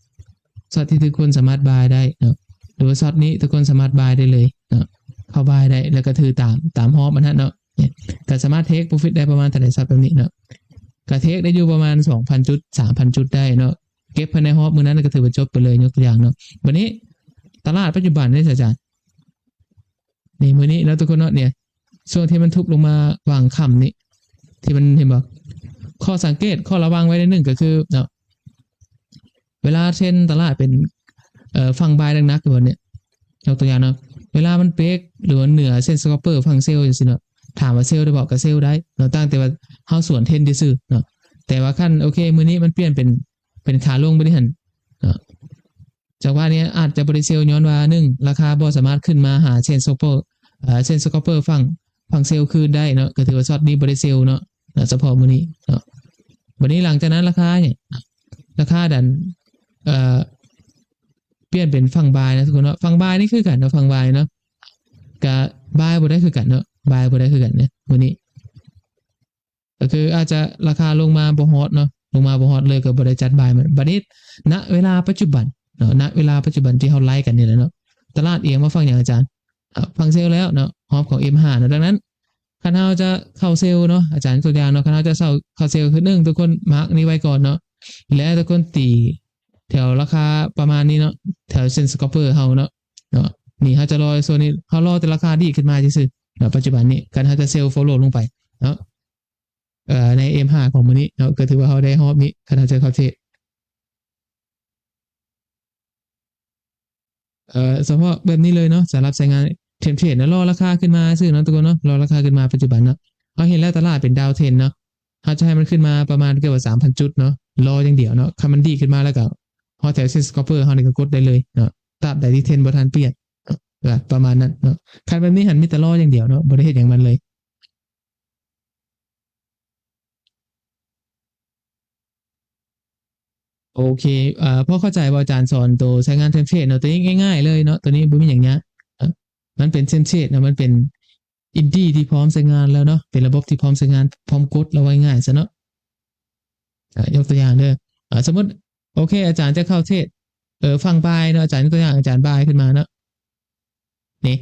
ຊັອດທີ່ທຸກຄົນສາມາດບາຍໄດ້ເນາະ ຫຼືວ່າຊັອດນີ້ທຸກຄົນສາມາດບາຍໄດ້ເລີຍເນາະ ເຂົ້າບາຍໄດ້ ແລ້ວກໍຖືຕາມ ຕາມຮອບມັນຫັ້ນເນາະ. ນີ້ ກໍສາມາດເທກ profit ໄດ້ປະມານເທົ່າໃດ ຊັອດແບບນີ້ເນາະ ກໍເທກໄດ້ຢູ່ປະມານ ສອງພັນ ຈຸດ ສາມພັນ ຈຸດໄດ້ເນາະ. ເກັບພາຍໃນຮອບມື້ນັ້ນກໍຖືວ່າຈົບໄປເລີຍ ຍົກຕົວຢ່າງເນາະ. ບັດນີ້ຕະຫຼາດປັດຈຸບັນນີ້ ອາຈານ ນີ້ ມື້ນີ້ເນາະທຸກຄົນເນາະ ນີ້ ຊ່ວງທີ່ມັນທຸບລົງມາຫວ່າງຄ່ຳນີ້ ທີ່ມັນ ເຫັນບໍ່ ຂໍ້ສັງເກດ ຂໍ້ລະວັງໄວ້ໜ້ອຍໜຶ່ງກໍຄືເນາະ ເວລາເທຣນຕະຫຼາດເປັນ ເອີ ຝັ່ງບາຍໜັກໆຢູ່ນີ້ ຍົກຕົວຢ່າງເນາະ ເວລາມັນເບຣກ ຫຼືວ່າເໜືອ Trend Stopper ຝັ່ງເຊວຈັ່ງຊີ້ເນາະ ຖາມວ່າເຊວໄດ້ບໍ່? ກໍເຊວໄດ້ເນາະ ຕັ້ງແຕ່ວ່າເຮົາສວນເທຣນຊື່ໆເນາະ. ແຕ່ວ່າຄັນ ໂອເຄ ມື້ນີ້ມັນປ່ຽນເປັນ ເປັນຂາລົງໄປເລີຍຫັ້ນເນາະ ຈັງຫວະນີ້ອາດຈະບໍ່ໄດ້ເຊວ ຍ້ອນວ່າ ໜຶ່ງ ລາຄາບໍ່ສາມາດຂຶ້ນມາຫາ Trend Stopper ເອີ Trend Stopper ຝັ່ງ ຝັ່ງເຊວຄືນໄດ້ເນາະ ກໍຖືວ່າຊັອດນີ້ບໍ່ໄດ້ເຊວເນາະ ເນາະ ສະເພາະມື້ນີ້ເນາະ. ບັດນີ້ຫຼັງຈາກນັ້ນລາຄາຫຍັງ ລາຄາດັນ ເອີ ປ່ຽນເປັນຝັ່ງບາຍນະທຸກຄົນເນາະ. ຝັ່ງບາຍນີ້ຄືກັນເນາະ ຝັ່ງບາຍເນາະ ກະບາຍບໍ່ໄດ້ຄືກັນເນາະ ບາຍບໍ່ໄດ້ຄືກັນເນາະ ມື້ນີ້ ກໍຄືອາດຈະລາຄາລົງມາບໍ່ຮອດເນາະ ລົງມາບໍ່ຮອດເລີຍ ກໍບໍ່ໄດ້ຈັດບາຍມັນ. ບັດນີ້ ນະເວລາປັດຈຸບັນເນາະ ນະເວລາປັດຈຸບັນທີ່ເຮົາໄລຟ໌ກັນນີ້ແຫຼະເນາະ ຕະຫຼາດອຽງມາຝັ່ງຫຍັງອາຈານ? ເອີ ຝັ່ງເຊວແລ້ວເນາະ ຮອບຂອງ M ຫ້າ ເນາະ. ດັ່ງນັ້ນ ຄັນເຮົາຈະເຂົ້າເຊວເນາະ ອາຈານຍົກຕົວຢ່າງເນາະ ຄັນເຮົາຈະເຂົ້າ ເຂົ້າເຊວ ຄືໜຶ່ງ ທຸກຄົນມາກນີ້ໄວ້ກ່ອນເນາະ ແລະ ທຸກຄົນຕີແຖວລາຄາປະມານນີ້ເນາະ ແຖວເສັ້ນສະກອບເປີເຮົາເນາະ ເນາະ ນີ້ເຮົາຈະລໍໂຊນນີ້ ເຮົາລໍແຕ່ລາຄາດີດຂຶ້ນມາຊື່ໆເນາະ ປັດຈຸບັນນີ້ ຄັນເຮົາຈະເຊວໂຟໂລລົງໄປເນາະ ເອີ ໃນເອັມຫ້າຂອງມື້ນີ້ເນາະ ກໍຖືວ່າເຮົາໄດ້ຮອບນີ້ ຄັນເຮົາຈະເຂົ້າເທຣດ ເອີ ສະເພາະແບບນີ້ເລີຍເນາະ ສຳລັບສາຍງານເທມເທຣດເນາະ ລໍລາຄາຂຶ້ນມາຊື່ເນາະ ທຸກຄົນເນາະ ລໍລາຄາຂຶ້ນມາປັດຈຸບັນເນາະ ເຮົາເຫັນແລ້ວຕະຫຼາດເປັນດາວເທຣນເນາະ ເຮົາຈະໃຫ້ມັນຂຶ້ນມາປະມານເກືອບວ່າສາມພັນຈຸດເນາະ ລໍຢ່າງດຽວເນາະ ຄັນມັນດີດຂຶ້ນມາແລ້ວກໍຮອດແຖວເສັ້ນສະກອບເປີເຮົານີ້ກໍກົດໄດ້ເລີຍເນາະ ຕາບໃດທີ່ເທຣນບໍ່ທັນປ່ຽນເນາະ ກໍປະມານນັ້ນເນາະ ຄັນແບບນີ້ຫັ້ນມີແຕ່ລໍຢ່າງດຽວເນາະ ບໍ່ໄດ້ເຮັດຫຍັງມັນເລີຍ. ໂອເຄ ເອີ ພໍເຂົ້າໃຈບໍ່ອາຈານສອນໂຕໃຊ້ງານເທມເພລດເນາະ ໂຕນີ້ງ່າຍໆເລີຍເນາະ ໂຕນີ້ບໍ່ມີຫຍັງຍາກ ເອີ ມັນເປັນເທມເພລດເນາະ ມັນເປັນອິນດີທີ່ພ້ອມໃຊ້ງານແລ້ວເນາະ ເປັນລະບົບທີ່ພ້ອມໃຊ້ງານ ພ້ອມກົດ ເວົ້າງ່າຍໆຊະເນາະ ອາ ຍົກຕົວຢ່າງເດີ ອາ ສົມມຸດ ໂອເຄ ອາຈານຈະເຂົ້າເທຣດ ເອີ ຝັ່ງບາຍເນາະ ອາຈານຍົກຕົວຢ່າງ ອາຈານບາຍຂຶ້ນມາເນາະ ນີ້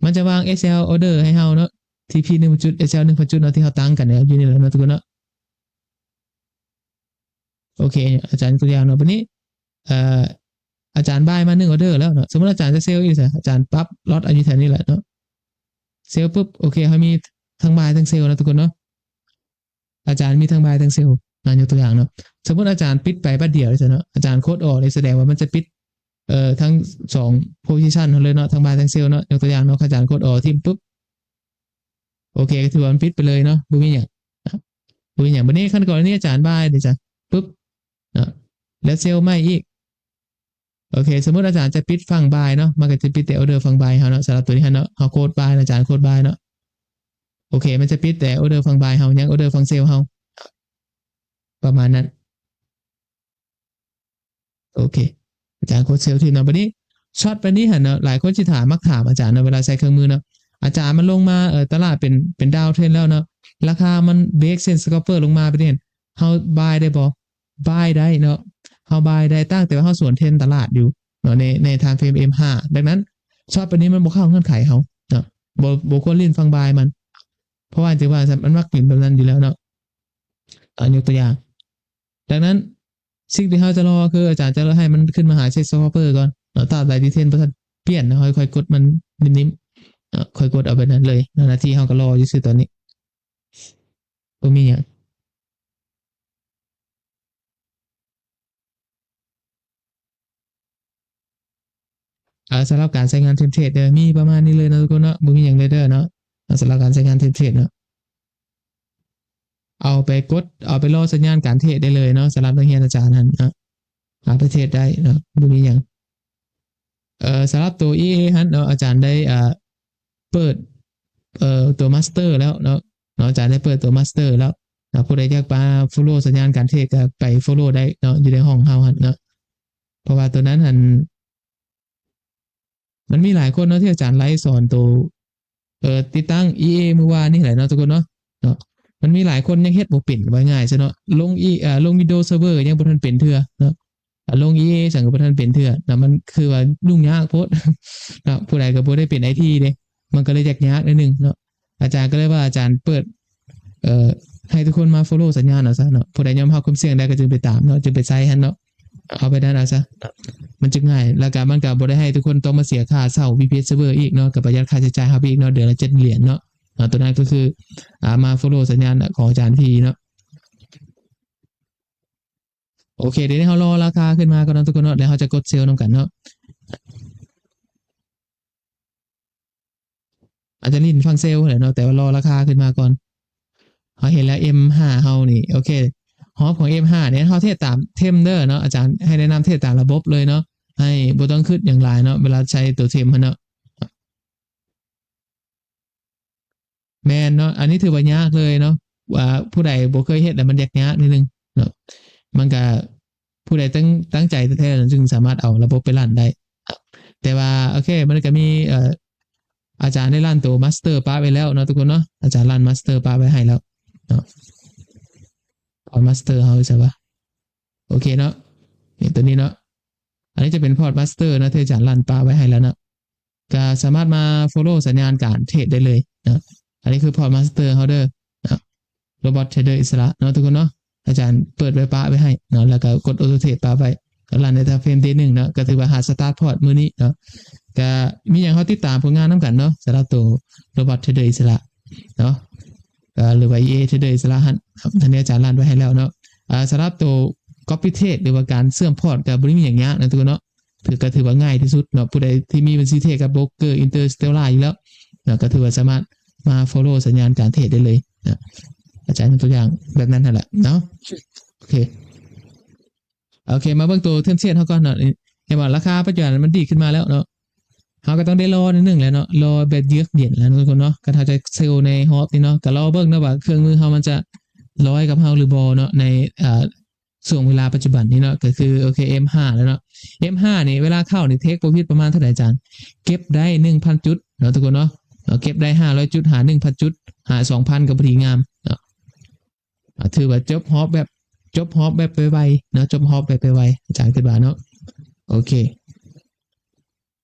ມັນຈະວາງເອສແອລອໍເດີໃຫ້ເຮົາເນາະ ທີພີໜຶ່ງພັນຈຸດ ເອສແອລໜຶ່ງພັນຈຸດເນາະ ທີ່ເຮົາຕັ້ງກັນເນາະ ຢູ່ນີ້ແຫຼະເນາະ ທຸກຄົນເນາະ ໂອເຄ ອາຈານຍົກຕົວຢ່າງເນາະ ບັດນີ້ ເອີ ອາຈານບາຍມາໜຶ່ງອໍເດີແລ້ວເນາະ ສົມມຸດອາຈານຈະເຊວອີກຊະ ອາຈານປັບລັອດເອົາຢູ່ແຖວນີ້ແຫຼະເນາະ ເຊວປຶບ ໂອເຄ ເຮົາມີທັງບາຍທັງເຊວເນາະ ທຸກຄົນເນາະ ອາຈານມີທັງບາຍທັງເຊວ ອາ ຍົກຕົວຢ່າງເນາະ ສົມມຸດອາຈານປິດໄປບາດດຽວເລີຍຊະເນາະ ອາຈານໂຄດອໍເລີຍ ສະແດງວ່າມັນຈະປິດ ເອີ ທັງສອງໂພຊິຊັນເຮົາເລີຍເນາະ ທັງບາຍທັງເຊວເນາະ ຍົກຕົວຢ່າງເນາະ ອາຈານໂຄດອໍຖິ້ມປຶບ ໂອເຄ ກໍຖືວ່າມັນປິດໄປເລີຍເນາະ ບໍ່ມີຫຍັງ ບໍ່ມີຫຍັງ ບັດນີ້ຄັນກໍລະນີອາຈານບາຍເດ ຈະປຶບເນາະ ແລ້ວເຊວໃໝ່ອີກ ໂອເຄ ສົມມຸດອາຈານຈະປິດຝັ່ງບາຍເນາະ ມັນກໍຈະປິດແຕ່ອໍເດີຝັ່ງບາຍເຮົາເນາະ ສຳລັບໂຕນີ້ຫັ້ນເນາະ ເຮົາໂຄດບາຍ ອາຈານໂຄດບາຍເນາະ ໂອເຄ ມັນຈະປິດແຕ່ອໍເດີຝັ່ງບາຍເຮົາ ຍັງອໍເດີຝັ່ງເຊວເຮົາ ປະມານນັ້ນ ໂອເຄ ອາຈານໂຄດເຊວທີ່ເນາະ ບັດນີ້ຊັອດແບບນີ້ຫັ້ນເນາະ ຫຼາຍຄົນຊິຖາມ ມັກຖາມອາຈານເນາະ ເວລາໃສ່ເຄື່ອງມືເນາະ ອາຈານ ມັນລົງມາ ເອີ ຕະຫຼາດເປັນ ເປັນດາວເທຣນແລ້ວເນາະ ລາຄາມັນເບຣກເສັ້ນສະກອບເປີລົງມາແບບນີ້ ເຮົາບາຍໄດ້ບໍ່? ບາຍໄດ້ເນາະ ເຮົາບາຍໄດ້ ຕ່າງແຕ່ວ່າເຮົາສວນເທຣນຕະຫຼາດຢູ່ເນາະ ໃນ ໃນທາມເຟຣມເອັມຫ້າ ດັ່ງນັ້ນຊັອດແບບນີ້ມັນບໍ່ເຂົ້າເງື່ອນໄຂເຮົາເນາະ ບໍ່ ບໍ່ຄວນຫຼິ້ນຝັ່ງບາຍມັນ ເພາະວ່າຈັ່ງວ່າມັນມັກເປັນແບບນັ້ນຢູ່ແລ້ວເນາະ ອາ ຍົກຕົວຢ່າງ ດັ່ງນັ້ນ ສິ່ງທີ່ເຮົາຈະລໍຄືອາຈານຈະໃຫ້ມັນຂຶ້ນມາຫາເຊສຊອບເປີກ່ອນເນາະ ຕາບໃດທີ່ເທຣນບໍ່ທັນປ່ຽນເນາະ ເຮົາຄ່ອຍກົດມັນນິ່ມໆເນາະ ຄ່ອຍກົດເອົາແບບນັ້ນເລີຍເນາະ ໜ້າທີ່ເຮົາກໍລໍຢູ່ຊື່ຕອນນີ້ ບໍ່ມີຫຍັງ ອາ ສຳລັບການໃຊ້ງານເທມເພລດເດີ ມີປະມານນີ້ເລີຍເນາະ ທຸກຄົນເນາະ ບໍ່ມີຫຍັງເລີຍເດີເນາະ ອາ ສຳລັບການໃຊ້ງານເທມເພລດເນາະ ເອົາໄປກົດ ເອົາໄປລໍສັນຍານການເທຣດໄດ້ເລີຍເນາະ ສຳລັບນັກຮຽນອາຈານຫັ້ນເນາະ ເອົາໄປເທຣດໄດ້ເນາະ ບໍ່ມີຫຍັງ ເອີ ສຳລັບໂຕອີເອຫັ້ນເນາະ ອາຈານໄດ້ ອາ ເປີດ ເອີ ໂຕມາສເຕີແລ້ວເນາະ ເນາະ ອາຈານໄດ້ເປີດໂຕມາສເຕີແລ້ວເນາະ ຜູ້ໃດຢາກມາຟໍໂລສັນຍານການເທຣດກໍໄປຟໍໂລໄດ້ເນາະ ຢູ່ໃນຫ້ອງເຮົາຫັ້ນເນາະ ເພາະວ່າໂຕນັ້ນຫັ້ນ ມັນມີຫຼາຍຄົນເນາະ ທີ່ອາຈານໄລຟ໌ສອນໂຕ ເອີ ຕິດຕັ້ງອີເອມື້ວານນີ້ແຫຼະເນາະ ທຸກຄົນເນາະ ເນາະ ມັນມີຫຼາຍຄົນຍັງເຮັດບໍ່ເປັນ ເວົ້າງ່າຍຊະເນາະ ລົງອີ ເອີ ລົງວິນໂດເຊີເວີຍັງບໍ່ທັນເປັນເທື່ອເນາະ ອາ ລົງອີເອສັງກໍບໍ່ທັນເປັນເທື່ອເນາະ ມັນຄືວ່າຫຍຸ້ງຍາກໂພດເນາະ ຜູ້ໃດກໍບໍ່ໄດ້ເປັນໄອທີເດ້ ມັນກໍເລີຍຍາກໆໜ້ອຍໜຶ່ງເນາະ ອາຈານກໍເລີຍວ່າອາຈານເປີດ ເອີ ໃຫ້ທຸກຄົນມາຟໍໂລສັນຍານເອົາຊະເນາະ ຜູ້ໃດຍອມຮັບຄວາມສ່ຽງໄດ້ກໍຈຶ່ງໄປຕາມເນາະ ຈຶ່ງໄປໃຊ້ຫັ້ນເນາະ ເອົາໄປນັ້ນເອົາຊະ ມັນຈຶ່ງງ່າຍ ແລ້ວກໍມັນກໍບໍ່ໄດ້ໃຫ້ທຸກຄົນຕ້ອງມາເສຍຄ່າເຊົ່າ ວີພີເອັນ ເຊີເວີອີກເນາະ ກໍປະຢັດຄ່າໃຊ້ຈ່າຍເຮົາໄປອີກເນາະ ເດືອນລະເຈັດຫຼຽນເນາະ ອາ ໂຕນັ້ນກໍຄື ອາ ມາຟໍໂລສັນຍານຂອງອາຈານຟຣີເນາະ ໂອເຄ ດຽວນີ້ເຮົາລໍລາຄາຂຶ້ນມາກ່ອນເນາະ ທຸກຄົນເນາະ ແລ້ວເຮົາຈະກົດເຊວນຳກັນເນາະ ອາດຈະຫຼິ້ນຝັ່ງເຊວແຫຼະເນາະ ແຕ່ວ່າລໍລາຄາຂຶ້ນມາກ່ອນ ເຮົາເຫັນແລ້ວເອັມຫ້າເຮົານີ້ ໂອເຄ ຮອບຂອງເອັມຫ້ານີ້ ເຮົາເທຣດຕາມເທຣນເດີເນາະ ອາຈານໃຫ້ແນະນຳເທຣດຕາມລະບົບເລີຍເນາະ ໃຫ້ບໍ່ຕ້ອງຄິດຫຍັງຫຼາຍເນາະ ເວລາໃຊ້ໂຕເທຣນຫັ້ນເນາະ ແມ່ນເນາະ ອັນນີ້ຖືວ່າຍາກເລີຍເນາະ ວ່າຜູ້ໃດບໍ່ເຄີຍເຮັດແລ້ວມັນຍາກໆໜ້ອຍໜຶ່ງເນາະ ມັນກະ ຜູ້ໃດຕັ້ງ ຕັ້ງໃຈແທ້ໆ ຈຶ່ງສາມາດເອົາລະບົບໄປຣັນໄດ້ ແຕ່ວ່າ ໂອເຄ ມັນກະມີ ເອີ ອາຈານໄດ້ຣັນໂຕມາສເຕີປະໄວ້ແລ້ວເນາະ ທຸກຄົນເນາະ ອາຈານຣັນມາສເຕີປະໄວ້ໃຫ້ແລ້ວເນາະ ພອດມາສເຕີເຮົາໃສວະ ໂອເຄເນາະ ນີ້ ໂຕນີ້ເນາະ ອັນນີ້ຈະເປັນພອດມາສເຕີເນາະ ທີ່ອາຈານຣັນປະໄວ້ໃຫ້ແລ້ວເນາະ ກະສາມາດມາຟໍໂລສັນຍານການເທຣດໄດ້ເລີຍເນາະ ອ ນນີ້ຄືພອດມາສເຕີເຮົາເດີເນາະ ໂຣບອດເທຣດເດີອິດສະຫຼະເນາະທຸກຄົນເນາະ. ອາຈານເປີດໄວ້ປະໄວ້ໃຫ້ເນາະ ແລ້ວກໍກົດໂອໂຕເທຣດປະໄວ້ ກໍລັນໄດ້ຕາມເຟຣມເດໜຶ່ງເນາະ ກໍຖືວ່າຫາສະຕາດພອດມື້ນີ້ເນາະ. ກໍມີຫຍັງເຮົາຕິດຕາມຜົນງານນຳກັນເນາະ ສຳລັບໂຕໂຣບອດເທຣດເດີອິດສະຫຼະເນາະ ກໍ ຫຼືວ່າ ອີ ເອ ເທຣດເດີອິດສະຫຼະຫັ້ນ ທັງນີ້ອາຈານລັນໄວ້ໃຫ້ແລ້ວເນາະ. ອາ ສຳລັບໂຕກັອບປີ້ເທຣດ ຫຼືວ່າການເຊື່ອມພອດ ກໍບໍ່ໄດ້ມີຫຍັງຍາກນະທຸກຄົນເນາະ ຖື ກໍຖືວ່າງ່າຍທີ່ສຸດເນາະ. ຜູ້ໃດທີ່ມີບັນຊີເທຣດກັບໂບຣກເກີ ອິນເຕີສະເຕລລາ ຢູ່ແລ້ວເນາະ ກໍຖືວ່າສາມາດມາຟອລໂລສັນຍານການເທຣດໄດ້ເລີຍເນາະ. ອາຈານຍົກຕົວຢ່າງແບບນັ້ນຫັ້ນແຫຼະເນາະ. ໂອເຄ ໂອເຄ ມາເບິ່ງໂຕເທີມເຊດເຮົາກ່ອນເນາະ. ເຫັນບໍ່ ລາຄາປັດຈຸບັນມັນດີດຂຶ້ນມາແລ້ວເນາະ ເຮົາກໍຕ້ອງໄດ້ລໍໜ້ອຍໜຶ່ງແຫຼະເນາະ ລໍແບບເຍືອກເຢັນແຫຼະເນາະທຸກຄົນເນາະ. ຄັນເຮົາຈະເຊລໃນຮອບນີ້ເນາະ ກໍລໍເບິ່ງເນາະວ່າເຄື່ອງມືເຮົາມັນຈະລອຍກັບເຮົາຫຼືບໍ່ເນາະ ໃນ ອາ ຊ່ວງເວລາປັດຈຸບັນນີ້ເນາະ ກໍຄື ໂອເຄ ເອັມຫ້າແລ້ວເນາະ. ເອັມຫ້ານີ້ເວລາເຂົ້ານີ້ເທກໂປຣຟິດປະມານເທົ່າໃດອາຈານ? ເກັບໄດ້ໜຶ່ງພັນຈຸດເນາະທຸກຄົນເນາະ ເກັບໄດ້ຫ້າຮ້ອຍຈຸດຫາໜຶ່ງພັນຈຸດ ຫາສອງພັນກໍພໍດີງາມເນາະ. ອາ ຖືວ່າຈົບຮອບແບບ ຈົບຮອບແບບໄວໆເນາະ ຈົບຮອບແບບໄວໆ ອາຈານຄິດວ່າເນາະ. ໂອເຄ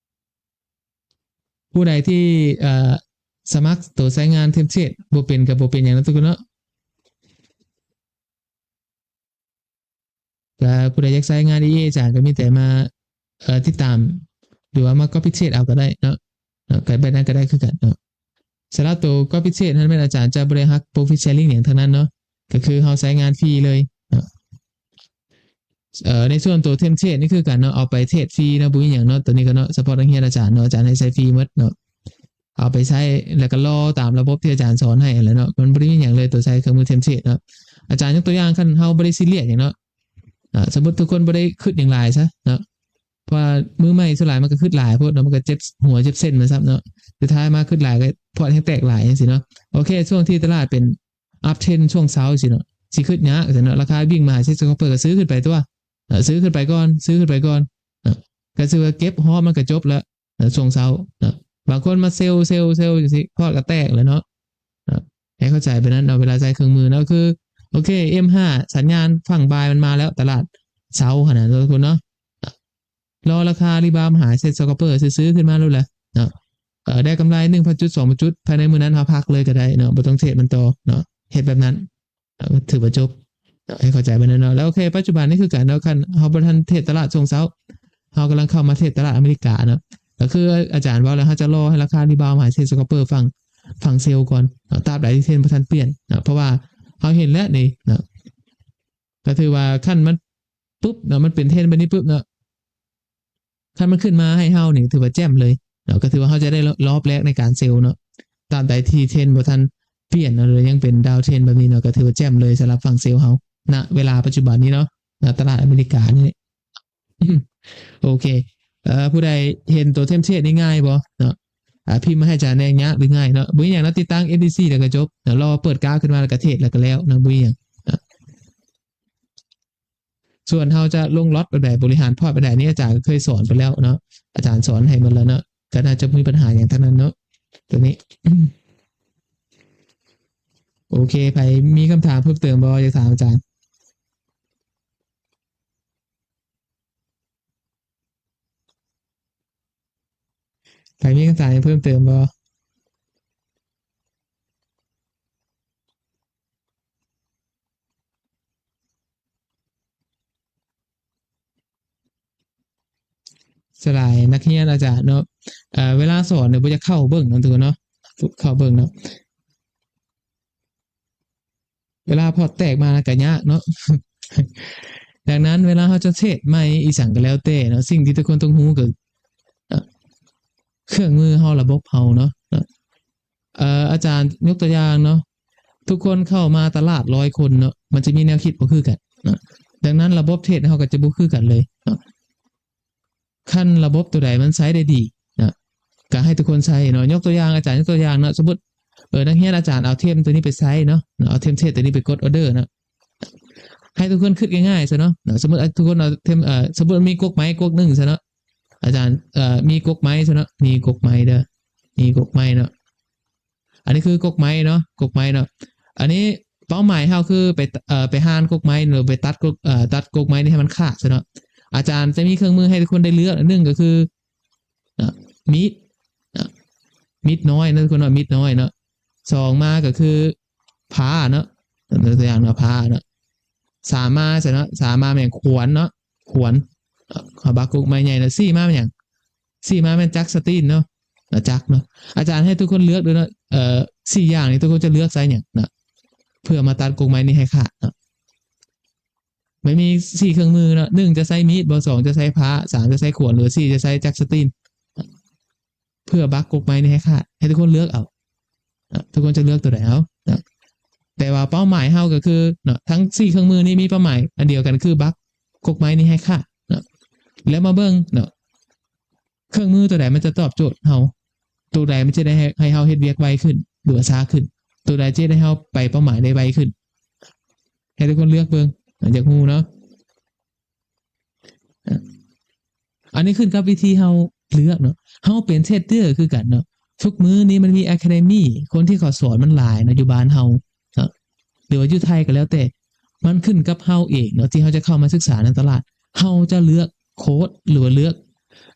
ຜູ້ໃດທີ່ ເອີ ສະໝັກໂຕໃຊ້ງານເທີມເຊດບໍ່ເປັນກໍບໍ່ເປັນຫຍັງເນາະທຸກຄົນເນາະ. ກໍຜູ້ໃດຢາກໃຊ້ງານ ອີ ເອ ອາຈານກໍມີແຕ່ມາ ເອີ ຕິດຕາມ ຫຼືວ່າມາກັອບປີ້ເທຣດເອົາກໍໄດ້ເນາະ ເນາະ ກໍແບບນັ້ນກໍໄດ້ຄືກັນເນາະ. ສຳລັບໂຕກັອບປີ້ເທຣດຫັ້ນແມ່ນອາຈານຈະບໍ່ໄດ້ຫັກໂປຣຟິດແຊຣິງຫຍັງທັງນັ້ນເນາະ ກໍຄືເຮົາໃຊ້ງານຟຣີເລີຍເນາະ. ເອີ ໃນສ່ວນໂຕເທີມເຊດນີ້ຄືກັນເນາະ ເອົາໄປເທຣດຟຣີເນາະ ບໍ່ມີຫຍັງເນາະ. ໂຕນີ້ກໍເນາະ ສະເພາະນັກຮຽນອາຈານເນາະ ອາຈານໃຫ້ໃຊ້ຟຣີໝົດເນາະ. ເອົາໄປໃຊ້ ແລ້ວກໍລໍຕາມລະບົບທີ່ອາຈານສອນໃຫ້ຫັ້ນແຫຼະເນາະ ມັນບໍ່ໄດ້ມີຫຍັງເລີຍ ໂຕໃຊ້ເຄື່ອງມືເທີມເຊດເນາະ. ອາຈານຍົກຕົວຢ່າງ ຄັນເຮົາບໍ່ໄດ້ຊີຣຽສຫຍັງເນາະ ອາ ສົມມຸດທຸກຄົນບໍ່ໄດ້ຄຶດຫຍັງຫຼາຍຊະເນາະ ເພາະວ່າມືໃໝ່ສ່ວນຫຼາຍມັນກໍຄຶດຫຼາຍໂພດເນາະ ມັນກໍເຈັບຫົວເຈັບເສັ້ນນະຊັບເນາະ ສຸດທ້າຍມາຄຶດຫຼາຍກໍພອດແຮງແຕກຫຼາຍຈັ່ງຊີ້ເນາະ. ໂອເຄ ຊ່ວງທີ່ຕະຫຼາດເປັນອັບເທຣນຊ່ວງເຊົ້າຊີ້ເນາະ ຊິຄຶດຍາກຊັ້ນເນາະ ລາຄາວິ່ງມາຫາເຊສໂກເປີກໍຊື້ຂຶ້ນໄປຕົວະ ເນາະ ຊື້ຂຶ້ນໄປກ່ອນ ຊື້ຂຶ້ນໄປກ່ອນເນາະ ກໍຖືວ່າເກັບຮອບມັນກໍຈົບແລ້ວ ໃນຊ່ວງເຊົ້າເນາະ. ບາງຄົນມາເຊລ ເຊລ ເຊລຈັ່ງຊີ້ ພອດກໍແຕກແລ້ວເນາະ ເນາະ ໃຫ້ເຂົ້າໃຈແບບນັ້ນເນາະ ເວລາໃຊ້ເຄື່ອງມືເນາະ. ຄື ໂອເຄ ເອັມຫ້າ ສັນຍານຝັ່ງບາຍມັນມາແລ້ວ ຕະຫຼາດເຊົ້າຫັ້ນນະທຸກຄົນເນາະ ລໍລາຄາຣີບາວມາຫາເຊສໂກເປີ ຊື້ໆ ຂຶ້ນມາໂລດແຫຼະເນາະ. ເອີ ໄດ້ກຳໄລໜຶ່ງພັນຈຸດ ສອງພັນຈຸດ ພາຍໃນມື້ນັ້ນເຮົາພັກເລີຍກໍໄດ້ເນາະ ບໍ່ຕ້ອງເທຣດມັນຕໍ່ເນາະ ເຮັດແບບນັ້ນ ເອີ ຖືວ່າຈົບເນາະ ໃຫ້ເຂົ້າໃຈແບບນັ້ນເນາະ. ແລ້ວໂອເຄ ປັດຈຸບັນນີ້ຄືກັນເນາະ ຄັນເຮົາບໍ່ທັນເທຣດຕະຫຼາດຊ່ວງເຊົ້າ ເຮົາກຳລັງເຂົ້າມາເທຣດຕະຫຼາດອາເມລິກາເນາະ ກໍຄືອາຈານເວົ້າແລ້ວ ເຮົາຈະລໍໃຫ້ລາຄາຣີບາວມາຫາເຊສໂກເປີ ຝັ່ງ ຝັ່ງເຊລກ່ອນເນາະ ຕາບໃດທີ່ເທຣນບໍ່ທັນປ່ຽນເນາະ. ເພາະວ່າເຮົາເຫັນແລ້ວນີ້ເນາະ ກໍຖືວ່າຄັນມັນປຶບເນາະ ມັນເປັນເທຣນແບບນີ້ປຶບເນາະ ຄັນມັນຂຶ້ນມາໃຫ້ເຮົານີ້ຖືວ່າແຈ່ມເລີຍເນາະ ກໍຖືວ່າເຮົາຈະໄດ້ລອບແລກໃນການເຊລເນາະ. ຕາບໃດທີ່ເທຣນບໍ່ທັນປ່ຽນເນາະ ຫຼືຍັງເປັນດາວເທຣນແບບນີ້ເນາະ ກໍຖືວ່າແຈ່ມເລີຍສຳລັບຝັ່ງເຊລເຮົາ ນະເວລາປັດຈຸບັນນີ້ເນາະ ນະຕະຫຼາດອາເມລິການີ້. ໂອເຄ ເອີ ຜູ້ໃດເຫັນໂຕເທີມເຊດນີ້ງ່າຍບໍ່ເນາະ ອາ ພິມມາໃຫ້ອາຈານແດ່ ຍາກຫຼືງ່າຍເນາະ. ບໍ່ມີຫຍັງເນາະ ຕິດຕັ້ງ ເອັມ ດີ ຊີ ແລ້ວກໍຈົບເນາະ ລໍເປີດກາຟຂຶ້ນມາແລ້ວກໍເທຣດແລ້ວກໍແລ້ວເນາະ ບໍ່ມີຫຍັງເນາະ. ສ່ວນເຮົາຈະລົງລັອດແບບໃດ ບໍລິຫານພອດແບບໃດນີ້ ອາຈານກໍເຄີຍສອນໄປແລ້ວເນາະ ອາຈານສອນໃຫ້ໝົດແລ້ວເນາະ ກໍໜ້າຈະບໍ່ມີບັນຫາຫຍັງທັງນັ້ນເນາະ ຕົວນີ້. ໂອເຄ ໃຜມີຄຳຖາມເພີ່ມເຕີມບໍ່ ຢາກຖາມອາຈານ? ໃຜມີຄຳຖາມຫຍັງເພີ່ມເຕີມບໍ່? ສ່ວນຫຼາຍນັກຮຽນອາຈານເນາະ ເອີ ເວລາສອນນີ້ບໍ່ຢາກເຂົ້າເບິ່ງເນາະ ທຸກຄົນເນາະ ເຂົ້າເບິ່ງເນາະ. ເວລາພອດແຕກມາກໍຍາກເນາະ. ດັ່ງນັ້ນເວລາເຮົາຈະເທຣດໃໝ່ອີ່ສັງກໍແລ້ວແຕ່ເນາະ ສິ່ງທີ່ທຸກຄົນຕ້ອງຮູ້ກໍ ເອີ ເຄື່ອງມືເຮົາ ລະບົບເຮົາເນາະ ເອີ ອາຈານຍົກຕົວຢ່າງເນາະ ທຸກຄົນເຂົ້າມາຕະຫຼາດຮ້ອຍຄົນເນາະ ມັນຈະມີແນວຄິດບໍ່ຄືກັນເນາະ. ດັ່ງນັ້ນລະບົບເທຣດເຮົາກໍຈະບໍ່ຄືກັນເລີຍເນາະ. ຄັນລະບົບຕົວໃດມັນໃຊ້ໄດ້ດີນະ ກໍໃຫ້ທຸກຄົນໃຊ້ເນາະ. ຍົກຕົວຢ່າງ ອາຈານຍົກຕົວຢ່າງເນາະ ສົມມຸດ ເອີ ນັກຮຽນອາຈານເອົາເທມຕົວນີ້ໄປໃຊ້ເນາະ ເອົາເທມເທຣດຕົວນີ້ໄປກົດອໍເດີເນາະ. ໃຫ້ທຸກຄົນຄິດງ່າຍໆຊະເນາະ ສົມມຸດ ອາ ທຸກຄົນເອົາເທມ ເອີ ສົມມຸດມີກົກໄມ້ກົກໜຶ່ງຊະເນາະ ອາຈານ ເອີ ມີກົກໄມ້ຊະເນາະ ມີກົກໄມ້ເດີ ມີກົກໄມ້ເນາະ. ອັນນີ້ຄືກົກໄມ້ເນາະ ກົກໄມ້ເນາະ. ອັນນີ້ເປົ້າໝາຍເຮົາຄືໄປ ເອີ ໄປຫານກົກໄມ້ ຫຼືໄປຕັດກົກ ເອີ ຕັດກົກໄມ້ນີ້ໃຫ້ມັນຂາດຊະເນາະ. ອາຈານຈະມີເຄື່ອງມືໃຫ້ທຸກຄົນໄດ້ເລືອກ ໜຶ່ງກໍຄື ເນາະ ມີດ ເນາະ ມີດນ້ອຍເນາະ ທຸກຄົນເນາະ ມີດນ້ອຍເນາະ. ສອງມາກໍຄືພ້າເນາະ ຕົວຢ່າງເນາະ ພ້າເນາະ ສາມມາຊະເນາະ ສາມມາແມ່ນຂວນເນາະ ຂວນ ເຮົາບັກກົກໄມ້ໃຫຍ່ເນາະ ສີ່ມາແມ່ນຫຍັງ? ສີ່ມາແມ່ນຈັກສະຕີນເນາະ ຈັກເນາະ ອາຈານໃຫ້ທຸກຄົນເລືອກເດີເນາະ ເອີ ສີ່ຢ່າງນີ້ທຸກຄົນຈະເລືອກໃຊ້ຫຍັງເນາະ ເພື່ອມາຕັດກົກໄມ້ນີ້ໃຫ້ຂາດເນາະ ມັນມີສີ່ເຄື່ອງມືເນາະ ໜຶ່ງຈະໃຊ້ມີດບໍ ສອງຈະໃຊ້ພ້າ ສາມຈະໃຊ້ຂວນ ຫຼື ສີ່ຈະໃຊ້ຈັກສະຕີນ ເພື່ອບັກກົກໄມ້ນີ້ໃຫ້ຂາດ ໃຫ້ທຸກຄົນເລືອກເອົາ ເນາະ ທຸກຄົນຈະເລືອກຕົວໃດເອົາເນາະ ແຕ່ວ່າເປົ້າໝາຍເຮົາກໍຄືເນາະ ທັງສີ່ເຄື່ອງມືນີ້ມີເປົ້າໝາຍອັນດຽວກັນ ຄືບັກກົກໄມ້ນີ້ໃຫ້ຂາດເນາະ ແລ້ວມາເບິ່ງເນາະ ເຄື່ອງມືຕົວໃດມັນຈະຕອບໂຈດເຮົາ ຕົວໃດມັນຈະໄດ້ໃຫ້ ໃຫ້ເຮົາເຮັດວຽກໄວຂຶ້ນ ຫຼືວ່າຊ້າຂຶ້ນ ຕົວໃດຈະເຮັດໃຫ້ເຮົາໄປເປົ້າໝາຍໄດ້ໄວຂຶ້ນ ໃຫ້ທຸກຄົນເລືອກເບິ່ງ ຢາກຮູ້ເນາະ. ອັນນີ້ຂຶ້ນກັບວິທີເຮົາເລືອກເນາະ ເຮົາເປັນເທຣດເດີຄືກັນເນາະ ທຸກມື້ນີ້ມັນມີ Academy ຄົນທີ່ເຂົາສອນມັນຫຼາຍເນາະ ຢູ່ບ້ານເຮົາເນາະ ຫຼືວ່າຢູ່ໄທກໍແລ້ວແຕ່ ມັນຂຶ້ນກັບເຮົາເອງເນາະ ທີ່ເຮົາຈະເຂົ້າມາສຶກສາໃນຕະຫຼາດ ເຮົາຈະເລືອກໂຄດ ຫຼືວ່າເລືອກ